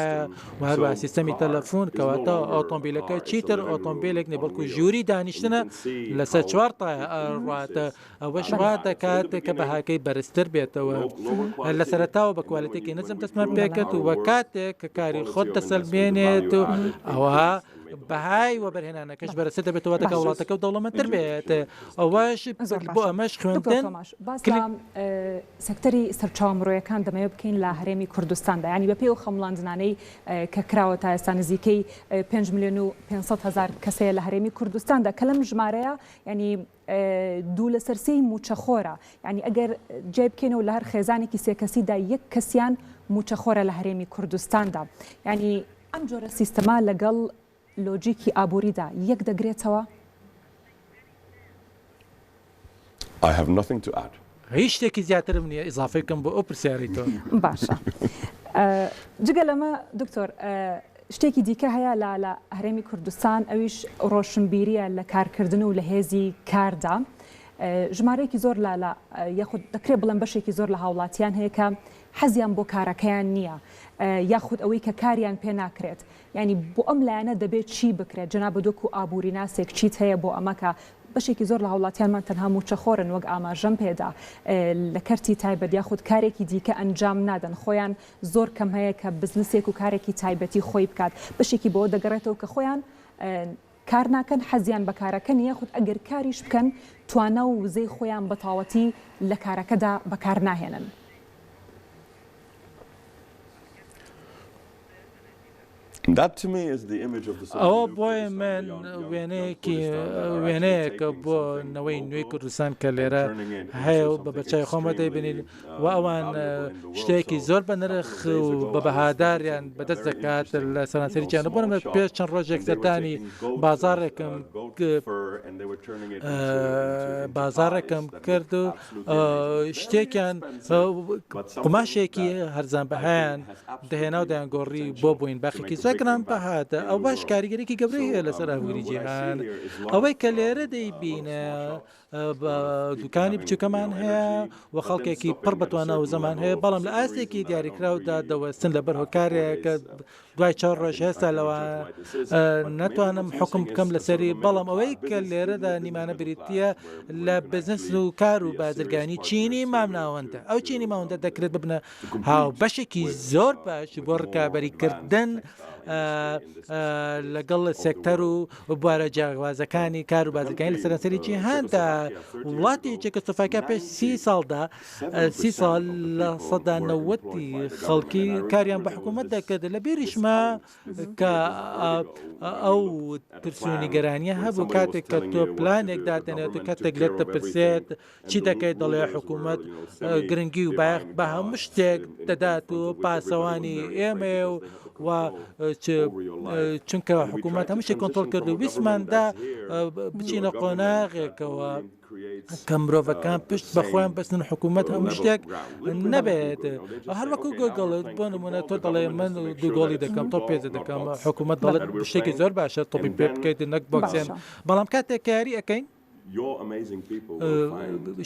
و هەروەها سیستەمی تەلەفۆن کەواتە ئۆتۆمبیلەکە چیتر ئۆتۆمبیلێک نیە بەڵکو ژووری دانیشتنە لەسەر چوار تایە ئەڕواتە ئەوەش وا دەکات کە بەهاکەی بەرزتر بێتەوە. لە سەرەتاوە بە کوالێتێکی نزم دەستمان پێکرد و کاتێک کە کاری خۆت دەسەلمێنێت و ئەوە بەهای وەبەرهێنانەکەش بەرزتر دەبێتەوە دەکات وڵاتەکە و دەوڵەمەندتر بێت. ئەوەش بۆ ئەمەش خوێندن باس لە سێکتەری سەرچاوە مرۆیەکان دەمەوێت بکەین لە هەرێمی کوردستاندا یانی بەپێی ئەو خەمڵاندنانەی کە کراوە تا ئێستا نزیکەی 5 ملیۆن و 500 هەزار کەسەیە لە هەرێمی کوردستاندا کە لەم ژمارەیە ینی دوو لەسەر سێی مووچەخۆرە، یانی ئەگەر جیای بکەینەوە لە هەر خێزانێکی سێ کەسیدا یەک کەسیان مووچەخۆرە لە هەرێمی کوردستاندا. یانی ئەم جۆرە سیستەمە لەگەڵ لۆجیکی ئابووریدا یەک دەگرێتەوە؟ I have nothing to add. هیچ شتێکی زیاترم نییە ئیزافەی بکەم بۆ ئەو پرسیارەی تۆ. باشە جگە لەمە دکتۆر شتێکی دیکە هەیە لە لە هەرێمی کوردستان ئەویش ڕۆشنبیریە لە کارکردن و لە هێزی کاردا ژمارەیەکی زۆر لە لە یاخود دەکرێت بڵێم بەشێکی زۆر لە هاوڵاتیان هەیە کە حەزیان بۆ کارەکەیان نییە یاخود ئەوەی کە کاریان پێ ناکرێت یانی بۆ ئەم لایەنە دەبێت چی بکرێت جەنابت وەکو ئابووریناسێک چیت هەیە بۆ ئەمە کە بەشێکی زۆر لە هاوڵاتیانمان تەنها مووچەخۆرن وەک ئاماژەم پێدا لە کەرتی تایبەت یاخود کارێکی دیکە ئەنجام نادەن خۆیان زۆر کەم هەیە کە بزنسێک و کارێکی تایبەتی خۆی بکات بەشێکی بەوە دەگەڕێتەوە کە خۆیان کار ناکەن حەزیان بە کارەکە نییە خود ئەگەر کاریش بکەن توانا و وزەی خۆیان بە تاوەتی لە کارەکەدا بەکار ناهێنن. ئەوە بۆی من وێنەیەکی وێنەیەکە بۆ نەوەی نوێی کوردستان کە لێرە هەیە و بە بەرچاوی خۆمە دەیبینین و ئەوان شتێکی زۆر بە نرخ و بە بەهاداریان بەدەست دەکات لە سەرانسەری جیهان بۆ نمونە پێش چەند ڕۆژێک سەردانی بازاڕێکم بازاڕێکم کرد و شتێکیان قوماشێکی هەرزان بەهایان دەهێنا و دەیانگۆڕی بۆ بووین باخێکی زۆر گرانبەهاتە ئەوەش کاریگەرێکی گەورەی هەیە لەسەر ئابووری جیهان ئەوەی کە لێرە دەیبینە دوکانی بچووکەمان هەیە و خەڵکێکی پڕ بەتوانا و زەمان هەیە بەڵام لە ئاستێکی دیاریکراودا دەوەستن لەبەر هۆکارێک دوای چەند ڕۆژ هێستا لەوە نەتوانم حکم بکەم لەسەری بەڵام ئەوەی کە لێرەدا نیمانە بریتە لە بزنس و کار و بازرگانی چینی مامناوەندە ئەو چینی ماوەندە دەکرێت ببنە هاوبەشێکی زۆر باش بۆ ڕکابەریکردن لەگەڵ سێکتەر و بوارە جیاوازەکانی کار و بازرگانی لە سەرانسەری جیهاندا. وڵاتی چێکۆسلۆفاکیا پێش سی ساڵدا سی ساڵ 90% ی خەڵکی کاریان بە حکوومەت دەکرد لە بیریشمە کە ئەو ترس و نیگەرانیە هەبوو کاتێک کە تۆ پلانێک دادەنێت و کاتێک لێت دەپرسێت چی دەکەیت دەڵێ حکوومەت گرنگی و بایەخ بە هەموو شتێک دەدات و پاسەوانی ئێمەیە و و چونکە حکوومەت هەموو شتێک کۆنترۆڵ کرد و ویستماندا بچینە قۆناغێکەوە کە مرۆڤەکان پشت بە خۆیان بەستن حکوومەت هەموو شتێک نەبێت هەروەکو گۆگڵ بۆ نمونە تۆ دەڵێ من دوو گۆڵی دەکەم تۆ پێ دەکەم حکوومەت دەڵێت شتێکی زۆر باشە تۆپی پێ بکەیت نەک بۆکسێن بەڵام کاتێک کاری ئەەکەین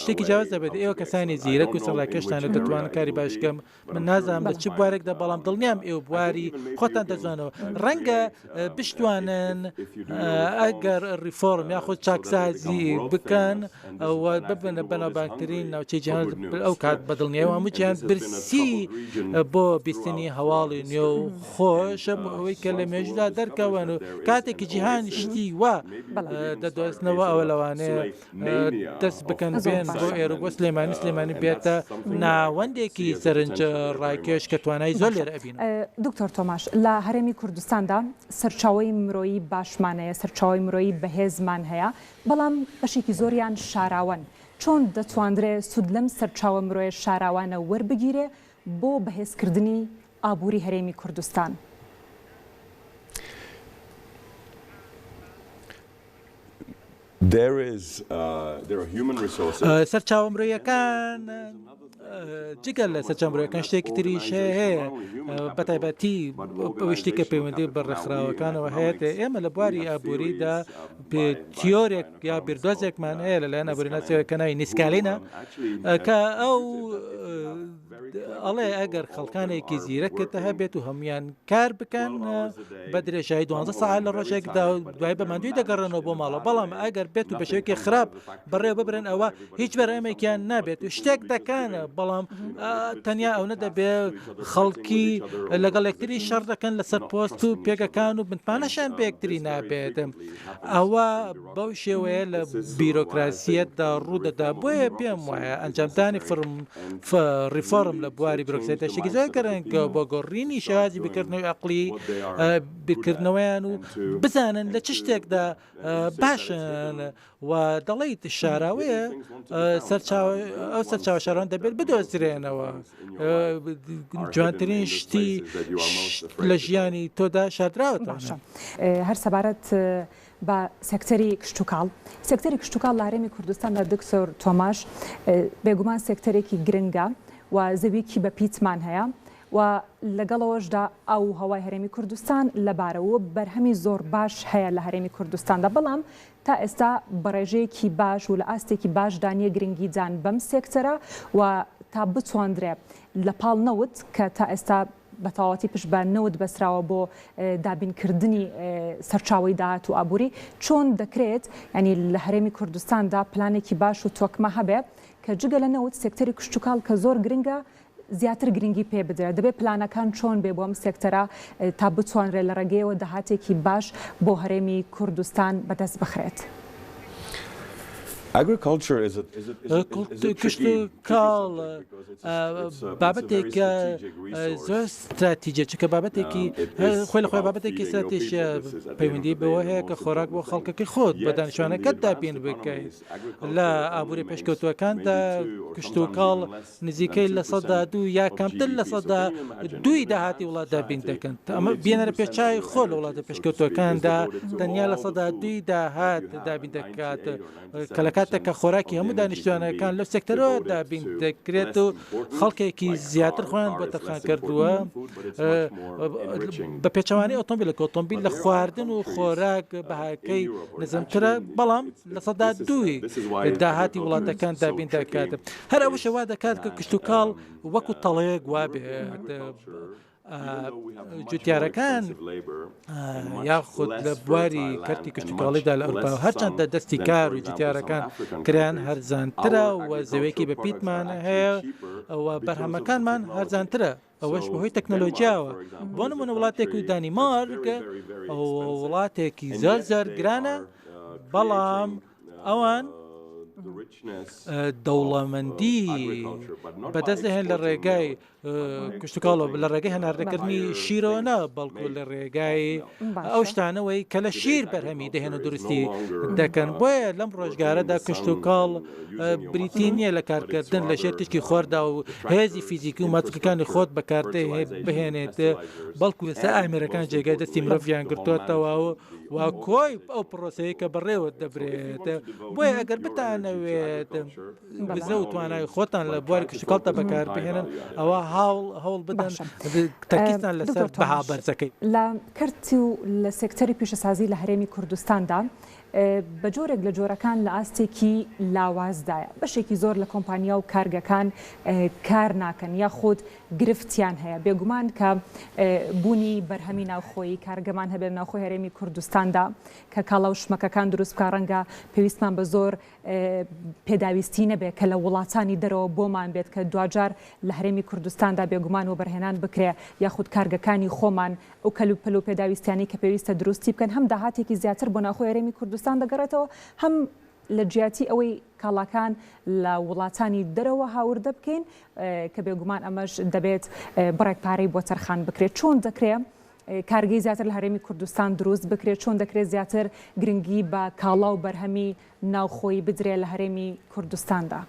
شتێکی جیاواز دەبێت ئێوە کەسانی زیرەک و سەڵاکەشتان و دەتوانن کاری باش بکەم من نازانم لە چ بوارێکدا بەڵام دڵنیام ئێوە بواری خۆتان دەزانەوە ڕەنگە بشتوانن ئەگەر ڕیفۆرم یاخود چاکسازی بکەن و ببنە بەناوبانگترین ناوچەی جیهان ئەو کات بە دڵنیایەوە هەموو جیهان برسی بۆ بیستنی هەواڵی نوێ و خۆشە بۆ ئەوەی کە لە مێژودا دەرکەون و کاتێکی جیهان شتی وا دەدۆزنەوە ئەوە لەوانەیە. دەست بکەن بێن بۆ ئێرە بۆ سلێمانی سلێمانی بێتە ناوەندێکی سەرنج ڕاکێش کە توانای زۆر لێرە ئەبینن. دکتۆر تۆماش، لە هەرێمی کوردستاندا سەرچاوەی مرۆیی باشمان هەیە، سەرچاوەی مرۆیی بەهێزمان هەیە، بەڵام بەشێکی زۆریان شاراوەن، چۆن دەتواندرێ سوود لەم سەرچاوە مرۆیە شاراوانە وەربگیرێ بۆ بەهێزکردنی ئابووری هەرێمی کوردستان؟ سەرچاوە مرۆیەکان جگە لە سەرچاوە مرۆیەکان شتێکی تریش هەیە بەتایبەتی ئەو شتی کە پەیوەندی بە ڕێکخراوەکانەوە هەیە ئێمە لە بواری ئابووریدا تیۆرێک یا بیردۆزێکمان هەیە لەلایەن ئابووریناسیەوە کە ناوی نیسکالینە کە ئەو ئەڵێ ئەگەر خەڵکانێکی زیرەکت هەبێت و هەمویان کار بکەن بە درێژایی دوانزە سەعات لە ڕۆژێکدا دوای بە ماندووی دەگەڕێنەوە بۆ ماڵەوە بەڵام ئەگەر بێت و بە شێوەیەکی خراپ بەڕێوە ببرن ئەوە هیچ بەرهەمێکیان نابێت و شتێک دەکەن بەڵام تەنیا ئەو نەدەبێ خەڵکی لەگەڵ یەکتری شەڕ دەکەن لەسەر پۆست و پێگەکان و متمانەشیان بە یەکتری نابێت ئەوە بەو شێوەیە لە بیرۆکراسیەتدا ڕوودەدا، بۆیە پێم وایە ئەنجامدانی ڕیفۆرم لە بواری بیرۆکراسیەتدا شتێکی زۆر گرنگە بۆ گۆڕینی شێوازی بیرکردنەوەی ئەقڵی بیرکردنەوەیان و بزانن لە چ شتێکدا باشن و دەڵێیت شاراوەیە سەرچاوە ئەو سەرچاوە شاران دەبێت بدۆزرێنەوە جوانترین شتی لە ژیانی تۆدا شاردراوەتەوە. باشە هەر سەبارەت بە سێکتەری کشتوکاڵ. سێکتەری کشتوکاڵ لە هەرێمی کوردستاندا دکتۆر تۆماش بێگومان سێکتەرێکی گرنگە و زەویەکی بەپیتمان هەیە و لەگەڵ ئەوەشدا ئاو و هەوای هەرێمی کوردستان لەبارە و بەرهەمی زۆر باش هەیە لە هەرێمی کوردستاندا بەڵام تا ئێستا بە ڕێژەیەکی باش و لە ئاستێکی باشدا نییە گرنگیدان بەم سێکتەرە و تا بتواندرێ لە پاڵ نەوت کە تا ئێستا بە تەواوەتی پشت بە نەوت بەستراوە بۆ دابینکردنی سەرچاوەی داهات و ئابووری، چۆن دەکرێت یانی لە هەرێمی کوردستاندا پلانێکی باش و تۆکمە هەبێ کە جگە لە نەوت سێکتەری کشتوکاڵ کە زۆر گرنگە زیاتر گرنگی پێ بدرێت، دەبێ پلانەکان چۆن بێ بۆ ئەم سێکتەرە تا بتوانرێت لە ڕێگەیەوە داهاتێکی باش بۆ هەرێمی کوردستان بەدەست بخرێت؟ کشتوکاڵ بابەتێکە زۆر ستراتیجە چونکە بابەتێکی خۆی لە خۆی بابەتێکی ستراتیژە پەیوەندی بەوە هەیە کە خۆراک بۆ خەڵکەکەی خۆت بە دانیشتوانەکەت دابین بکەیت لە ئابووری پێشکەوتووەکاندا کشتوکاڵ نزیکەی 2% یا کەمتر 2% داهاتی وڵات دابین دەکەن ئەمە بێنەرە پێچوی خۆ لە وڵاتە پێشکەوتووەکاندا تەنیا 2% داهات دابین دەکات کە لە کاتێک کە خۆراکی هەموو دانیشتوانەکان لەو سێکتەرەوە دابین دەکرێت و خەڵکێکی زیاتر خۆیان بۆ تەرخان کردووە بە پێچەوانەی ئۆتۆمبیل کە ئۆتۆمبیل لە خواردن و خۆراک بەهاکەی نزمترە بەڵام 2% داهاتی وڵاتەکان دابین دەکات هەر ئەوەشە وا دەکات کە کشتوکاڵ وەکو تەڵەیەک وابێت. جوتیارەکان یاخود لە بواری کەرتی کشتتوکاڵیدا لە ئەوروپا هەرچەندە دەستی کار و جوتیارەکان کران هەرزانترە و زەوێکی بە پیتمان هەیە و بەرهەمەکانمان هەرزانترە ئەوەش بەهۆی تەکنەلۆژیاوە بۆ نمونە وڵاتێک و دانیمارک وڵاتێکی زۆر زۆر گرانە بەڵام ئەوان دەوڵەمەندی بەدەست دەهێن لە ڕێگای کشتتوکاڵەوە لە ڕێگەی هەناردەکردنی شیرەوە نا بەڵکو لە ڕێگای ئەو شتانەوەی کە لە شیر بەرهەمی دەهێن و دروستی دەکەن بۆیە لەم ڕۆژگارەدا کشتتوکاڵ بریتی نییە لە کارکردن لە ژێر تشکی خۆردا و هێزی فیزیکی و ماتکەکانی خۆت بەکاردێ بهێنێت بەڵکو ئێستا ئامێرەکان جێگای دەستی مرۆڤیان گرتووەتەوە و و کۆی ئەو پرۆسەیە کە بەڕێوە دەبرێت بۆیە ئەگەر بتانەوێت وزە و توانای خۆتان لە بواری کشتوکاڵدا بەکاربهێنن ئەوە هاوڵ هەوڵ بدەن تەرکیزتان لەسەر بەها بەرزەکەی. لە کەرت و لە سێکتەری پیشەسازی لە هەرێمی کوردستاندا بە جۆرێک لە جۆرەکان لە ئاستێکی لاوازدایە، بەشێکی زۆر لە کۆمپانیا و کارگەکان کار ناکەن یاخود گرفتیان هەیە، بێگومان کە بوونی بەرهەمی ناوخۆیی کارگەمان هەبێت لە ناوخۆی هەرێمی کوردستاندا کە کاڵا و شمەکەکان دروست بکا ڕەنگە پێویستمان بە زۆر پێداویستی نەبێت کە لە وڵاتانی دەرەوە بۆمان بێت کە دواجار لە هەرێمی کوردستاندا بێگومان وەبەرهێنان بکرێ یاخود کارگەکانی خۆمان ئەو کەلوپەل و پێداویستیانەی کە پێویستە دروستی بکەن هەم داهاتێکی زیاتر بۆ ناوخۆی هەرێمی کوردستان دەگەڕێتەوە هەم. لە جیاتی ئەوەی کاڵاکان لە وڵاتانی دەرەوە هاوردە بکەین کە بێگومان ئەمەش دەبێت بڕێک پارەی بۆ تەرخان بکرێت چۆن دەکرێت کارگەی زیاتر لە هەرێمی کوردستان دروست بکرێت چۆن دەکرێت زیاتر گرنگی بە کاڵا و بەرهەمی ناوخۆیی بدرێت لە هەرێمی کوردستاندا؟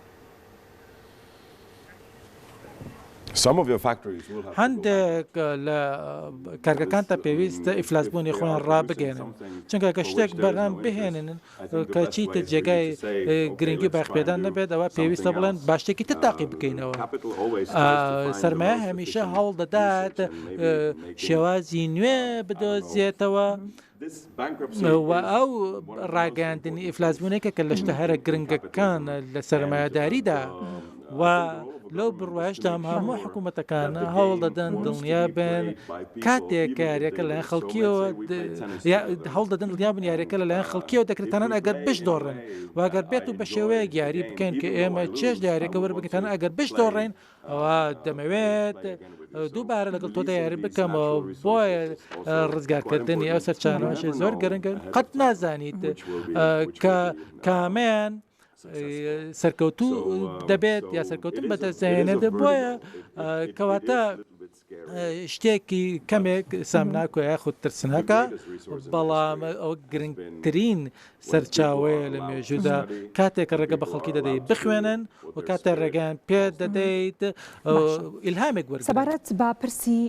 هەندێک لە کارگەکانتا پێویستە ئیفلاسبوونی خۆیان ڕابگەیەنن، چونکە گەر شتێک بەرهەم بهێنن کە چیتر جێگای گرنگی و بایەخپێدان نەبێت، ئەوا پێویستە بڵێن با شتێکی تر تاقی بکەینەوە. سەرمایە هەمیشە هەوڵ دەدات شێوازی نوێ بدۆزێتەوە و ئەو ڕاگەیاندنی ئیفلاسبوون یەکێکە لە شتە هەرە گرنگەکان لە سەرمایەداریدا و لەو بڕوایشدام هەموو حکوومەتەکان هەوڵ دەدەن دڵنیا بن کاتێک کە یاریەکە لەلایەن خەڵکیەوە هەوڵ دەدەن دڵنیا بن یاریەکە لەلایەن خەڵکیەوە دەکرێت تەنانەت ئەگەر بشدۆڕن و ئەگەر بێت و بە شێوەیەک یاری بکەین کە ئێمە چێژ لە یاریەکە وەربگرین تەنانەت ئەگەر بشدۆڕین ئەوە دەمەوێت دووبارە لەگەڵ تۆدا یاری بکەمەوە بۆیە ڕزگارکردنی ئەو سەرچانەوەش زۆر گرنگە قەت نازانیت کە کامیان سەرکەوتوو دەبێت یا سەرکەوتن بەدەستدەهێنێت بۆیە کەواتە شتێکی کەمێک سامناکۆ یاخود ترسناکە بەڵام ئەو گرنگترین سەرچاوەیە لە مێژوودا کاتێک ڕێگە بە خەڵکی دەدەیت بخوێنن و کاتێک ڕێگەیان پێ دەدەیت ئیلهامێک وەرگرن. سەبارەت بە پرسی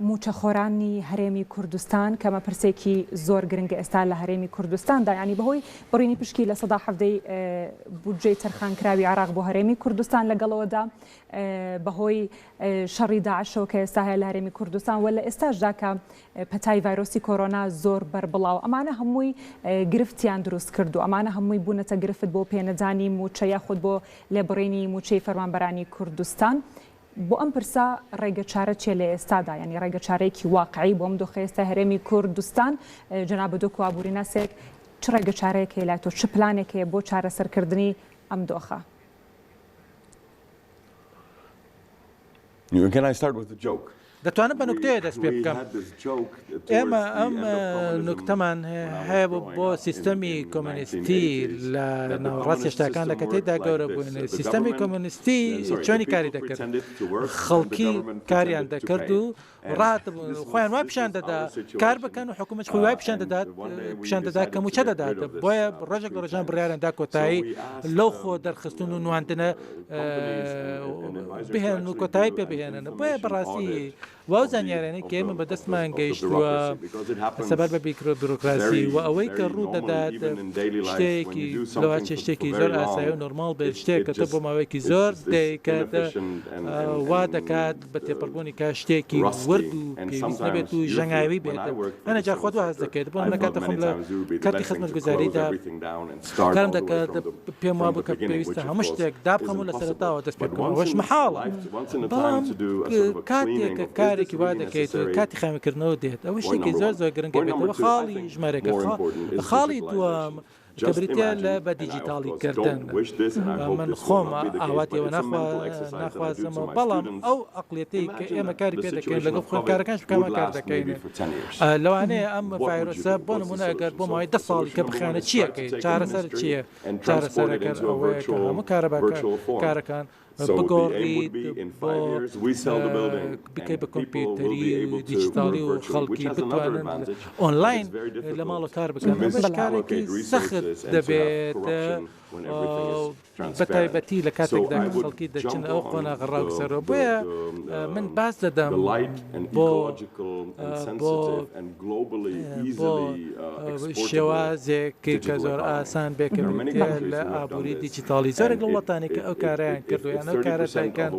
مووچەخۆرانی هەرێمی کوردستان کە ئەمە پرسێکی زۆر گرنگە ئێستا لە هەرێمی کوردستاندا یانی بەهۆی بڕینی پشکی 17% بودجەی تەرخانکراوی عێراق بۆ هەرێمی کوردستان لەگەڵەوەدا بەهۆی شەڕی داعشەوە کە ئێستا هەیە لە هەرێمی کوردستان و لە ئێستاشدا کە پەتای ڤایرۆسی کۆرۆنا زۆر بەربڵاو ئەمانە هەمووی گرفتیان دروست کردو ئەمانە هەمووی بوونەتە گرفت بۆ پێنەدانی مووچە یاخود بۆ لێبڕینی مووچەی فەرمانبەرانی کوردستان بۆ ئەم پرسە ڕێگە چارە چیە لە ئێستادا یانی ڕێگە چارەیەکی واقعی بۆ ئەم دۆخە ئێستا هەرێمی کوردستان جەنابت وەکو ئابووریناسێک چ ڕێگە چارەیەک هەیە لای تۆ چ پلانێک هەیە بۆ چارەسەرکردنی ئەم دۆخە؟ دەتوانم بە نوکتەیە دەست پێ بکەم. ئێمە ئەم نوکتەمان هەیە بۆ سیستەمی کۆمۆنیستی لە ناوەڕاستی هەشتاکاندا کە تێیدا گەورە بووین. سیستەمی کۆمۆنیستی چۆنی کاری دەکرد؟ خەڵکی کاریان دەکرد و ڕاهاتبوون خۆیان وا پیشان دەدا کار بکەن و حکوومەت خۆی وای پیشان دەدات پیشان دەدا کە مووچە دەدات. بۆیە ڕۆژێک لە ڕۆژان بڕیاریان دا کۆتایی لەو خۆ دەرخستن و نواندنە بهێنن و کۆتایی پێ بهێنن. بۆیە بەڕاستی واو زانیارانەی کە ئێمە بەدەستمان گەیشتووە سەبارەت بە بیرۆکراسی و ئەوەی کە ڕوو دەدات شتێکی لەوانچێ شتێکی زۆر ئاسایی و نۆرماڵ بێت شتێک کە تۆ بۆ ماوەیەکی زۆر دەیکات وا دەکات بە تێپەڕبوونی کات شتێکی ورد و پێویست نەبێت و ژەنگاوی بێت هەنێ جار خۆت وا هەست دەکەیت بۆ نمونە کاتێک خۆم لە کەرتی خزمەتگوزاریدا کارم دەکرد پێم وابوو کە پێویستە هەموو شتێک دابخەم و لە سەرەتاوە دەست پێ بکەم ئەوەش مەحاڵە بەڵام کاتێک کە کارێکی وا دەکەیت و کاتی خاوێنکردنەوە دێت ئەوە شتێکی زۆر زۆر گرنگە بێتەوە خاڵی ژمارەکە خاڵی دووەم کە بریتییە لە بە دیجیتاڵی کردن. من خۆم ئاواتی ئەوە ناخوازمەوە، بەڵام ئەو ئەقڵیەتەی کە ئێمە کاری پێ دەکەین لەگەڵ خوێندکارەکانیش بکەمان کار دەکەین. لەوانەیە ئەم ڤایرۆسە بۆ نموونە ئەگەر بۆ ماوەی دە ساڵی کە بخایەنێت چی ئەکەیت؟ چارەسەر چییە؟ چارەسەرەکە ئەوەیە کە هەموو کارەکان بگۆڕیت بۆ بکەیت بە کۆمپیوتەری و دیجیتاڵی و خەڵکی بتوانن ئۆنلاین لە ماڵەوە کار بکەن ئەمەش کارێکی سەخت دەبێت بە تایبەتی لە کاتێکدا کە خەڵکی دەچن ئەو قۆناغە ڕاوگسەرەوە بۆیە من باز دەدەم بۆ بۆ بۆ شێوازێک کە زۆر ئاسان بێت کە بریتییە لە ئابووری دیجیتاڵی. زۆرێک لە وڵاتانی کە ئەو کارەیان کردووە یان ئەو کارە دەکەن،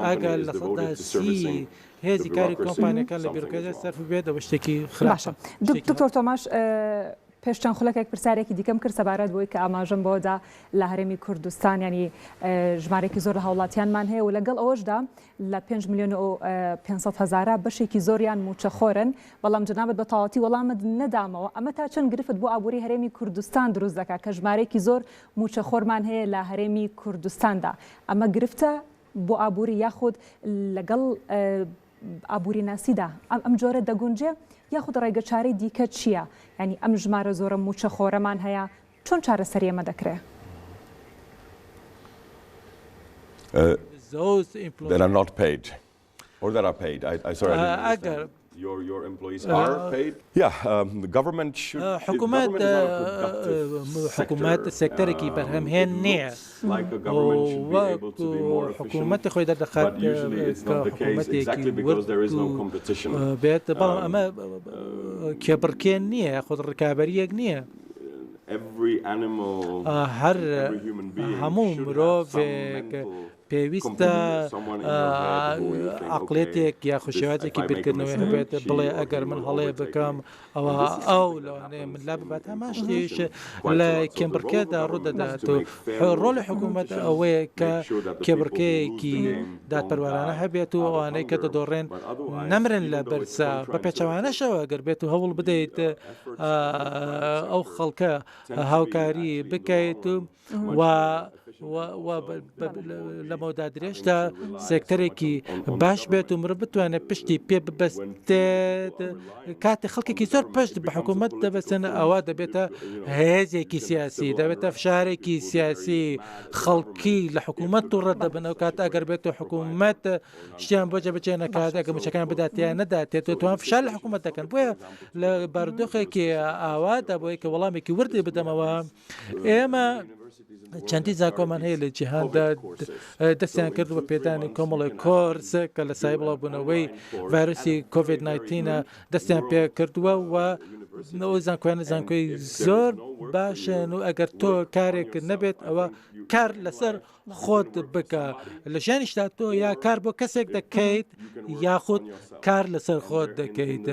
ئەگەر 30% هێزی کاری کۆمپانیاکان لە بیرۆکراسیا سەرف بێت، ئەوە شتێکی خراپە. باشە دکتۆر تۆماش، پێش چەند خولەکێک پرسیارێکی دیکەم کرد سەبارەت بەوەی کە ئاماژەم بەوەدا لە هەرێمی کوردستان یانی ژمارەیەکی زۆر لە هاوڵاتیانمان هەیە و لەگەڵ ئەوەشدا لە پێنج ملیۆن و 500 هەزارە بەشێکی زۆریان مووچەخۆرن، بەڵام جەنابت بە تەواوەتی وەڵامت نەدامەوە، ئەمە تا چەند گرفت بۆ ئابووری هەرێمی کوردستان دروست دەکات کە ژمارەیەکی زۆر مووچەخۆرمان هەیە لە هەرێمی کوردستاندا، ئەمە گرفتە بۆ ئابووری یاخود لەگەڵ ئابووریناسیدا ئەم جۆرە دەگونجێ یاخود ڕێگەچارەی دیکە چییە؟ یانی ئەم ژمارە زۆرە مووچەخۆرەمان هەیە چۆن چارەسەری ئەمە دەکرێ؟ That are not paid or that are paid. I, I sorry, I didn't ئەگەر understand. Your your employees are paid. Yeah, um, the government should. If حکومەت government is not a productive حکومەت sector, سێکتەرێکی um, بەرهەمهێن it نییە looks like a government should be able to وەکو be more efficient, حکومەتی خۆی دەردەخات but usually it's کە not the case حکومەتێکی exactly ورد because there is no و competition. بێت بەڵام Um, ئەمە کێبڕکێ نییە یاخود ڕکابەرییەک نییە. Every animal هەر and every human being هەموو should have some مرۆڤێک mental پێویستە عەقڵیەتێک یاخود شێوازێکی بیرکردنەوەی هەبێت بڵێ ئەگەر من هەڵەیە بکەم ئەوە ئەو لەوانەیە من لا ببات هەمان شتیش لە کێبڕکێدا ڕوودەدات و ڕۆڵی حکوومەت ئەوەیە کە کێبڕکێیەکی دادپەروەرانە هەبێت و ئەوانەی کە دەدۆڕێن نەمرن لە برسا بە پێچەوانەشەوە گەر بێت و هەوڵ بدەیت ئەو خەڵکە هاوکاری بکەیت و و و لە مەودا درێژدا سێکتەرێکی باش بێت و مرۆڤ بتوانێت پشتی پێ ببەستێت کاتێ خەڵکێکی زۆر پشت بە حکوومەت دەبەستن ئەوە دەبێتە هێزێکی سیاسی دەبێتە فشارێکی سیاسی خەڵکی لە حکوومەت تووڕە دەبن ئەو کات ئەگەر بێت و حکوومەت شتیان بۆ جێبەجێ نەکات ئەگە مووچەکان بدات یان نەداتێت و توان فشار لە حکوومەت دەکەن بۆیە لە بارودۆخێکی ئاوادا بۆیە کە وەڵامێکی وردی بدەمەوە ئێمە چەندی زانکۆمان هەیە لە جیهاندا دەستیان کرد بە پێدانی کۆمەڵێک کۆرس کە لە سای بڵاوبوونەوەی ڤایرۆسی کۆڤید 19 دەستیان پێ کردووە و ئەو زانکۆیانە زانکۆی زۆر باشن و ئەگەر تۆ کارێک نەبێت ئەوە کار لەسەر خۆت بکە لە ژیانیشدا تۆ یا کار بۆ کەسێک دەکەیت یاخود کار لەسەر خۆت دەکەیت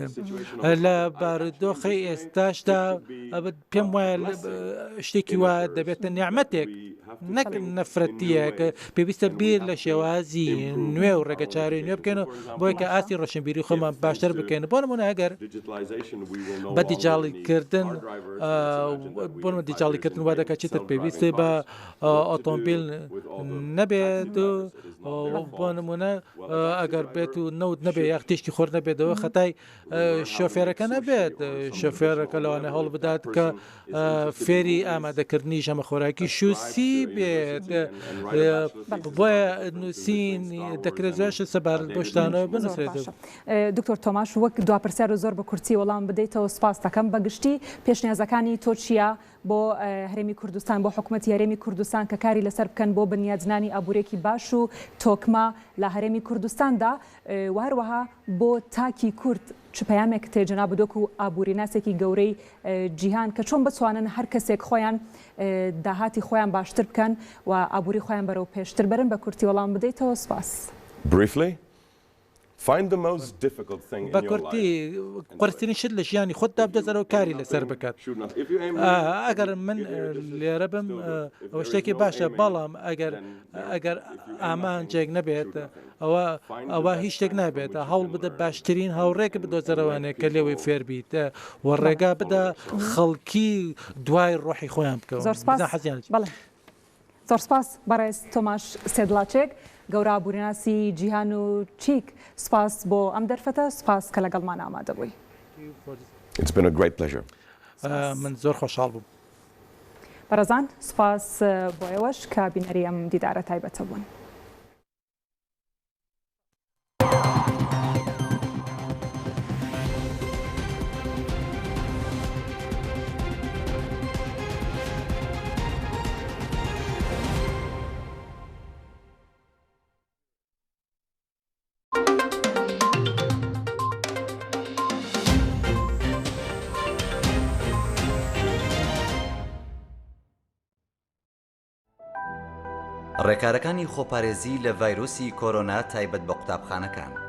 لە بارودۆخی ئێستاشدا پێم وایە شتێکی وا دەبێتە نیعمەتێک نەک نەفرەتیەک پێویستە بیر لە شێوازی نوێ و ڕێگەچارەی نوێ بکەین و بۆی کە ئاستی ڕۆشنبیری خۆمان باشتر بکەین بۆ نمونە ئەگەر بە دیجاڵیکردن بۆ دیجاڵیکردن وا دەکات چیتر پێویستی بە ئۆتۆمبیل نەبێت و بۆ نمونە ئەگەر بێت و نەوت نەبێت یاخ تیشکی خۆر نەبێتەوە خەتای شۆفێرەکە نەبێت شۆفێرەکە لەوانە هەوڵ بدات کە فێری ئامادەکردنی ژەمە خۆراکی شوسی بێت بۆیە نووسین دەکرێت زۆر سەبارەت بۆ شتانەوە بنووسرێت. دکتۆر تۆماش وەک دوا پرسیار و زۆر بە کورتی وەڵام بدەیتەوە سپاس دەکەم بەگشتی پێشنیازەکانی تۆ چییە بۆ هەرێمی کوردستان، بۆ حکومەتی هەرێمی کوردستان کە کاری لەسەر بکەن بۆ بنیادنانی ئابوورێکی باش و تۆکمە لە هەرێمی کوردستاندا و هەروەها بۆ تاکی کورد چ پەیامێکت هەیە جەنابت وەکو ئابووریناسێکی گەورەی جیهان کە چۆن بتوانن هەر کەسێک خۆیان داهاتی خۆیان باشتر بکەن و ئابووری خۆیان بەرەو پێشتر بەرن بە کورتی وەڵام بدەیتەوە سپاس. Briefly, بە کورتی قورسترین شت لە ژیانی خۆتدا بدۆزەرەوە کاری لەسەر بکات ئەگەر من لێرە بم ئەوە شتێکی باشە بەڵام ئەگەر ئەگەر ئامانجێک نەبێت ئەوە ئەوە هیچ شتێک نابێت هەوڵ بدە باشترین هاوڕێک بدۆزەرەوانێک کە لێوەی فێربیت و ڕێگا بدە خەڵکی دوای ڕۆحی خۆیان بکەون زۆر سپاس حەزیان بەڵێ زۆر سپاس بەڕێز تۆماش سێدلاچێک، گەورە ئابووریناسی جیهان و چیک، سپاس بۆ ئەم دەرفەتە، سپاس کە لەگەڵمان ئامادە بووی. It's been a great pleasure. من زۆر خۆشحاڵ بووم. بەڕێزان سپاس بۆ ئێوەش کە بینەری ئەم دیدارە تایبەتە بوون. ڕێکارەکانی خۆپارێزی لە ڤایرۆسی کۆرۆنا تایبەت بە قوتابخانەکان.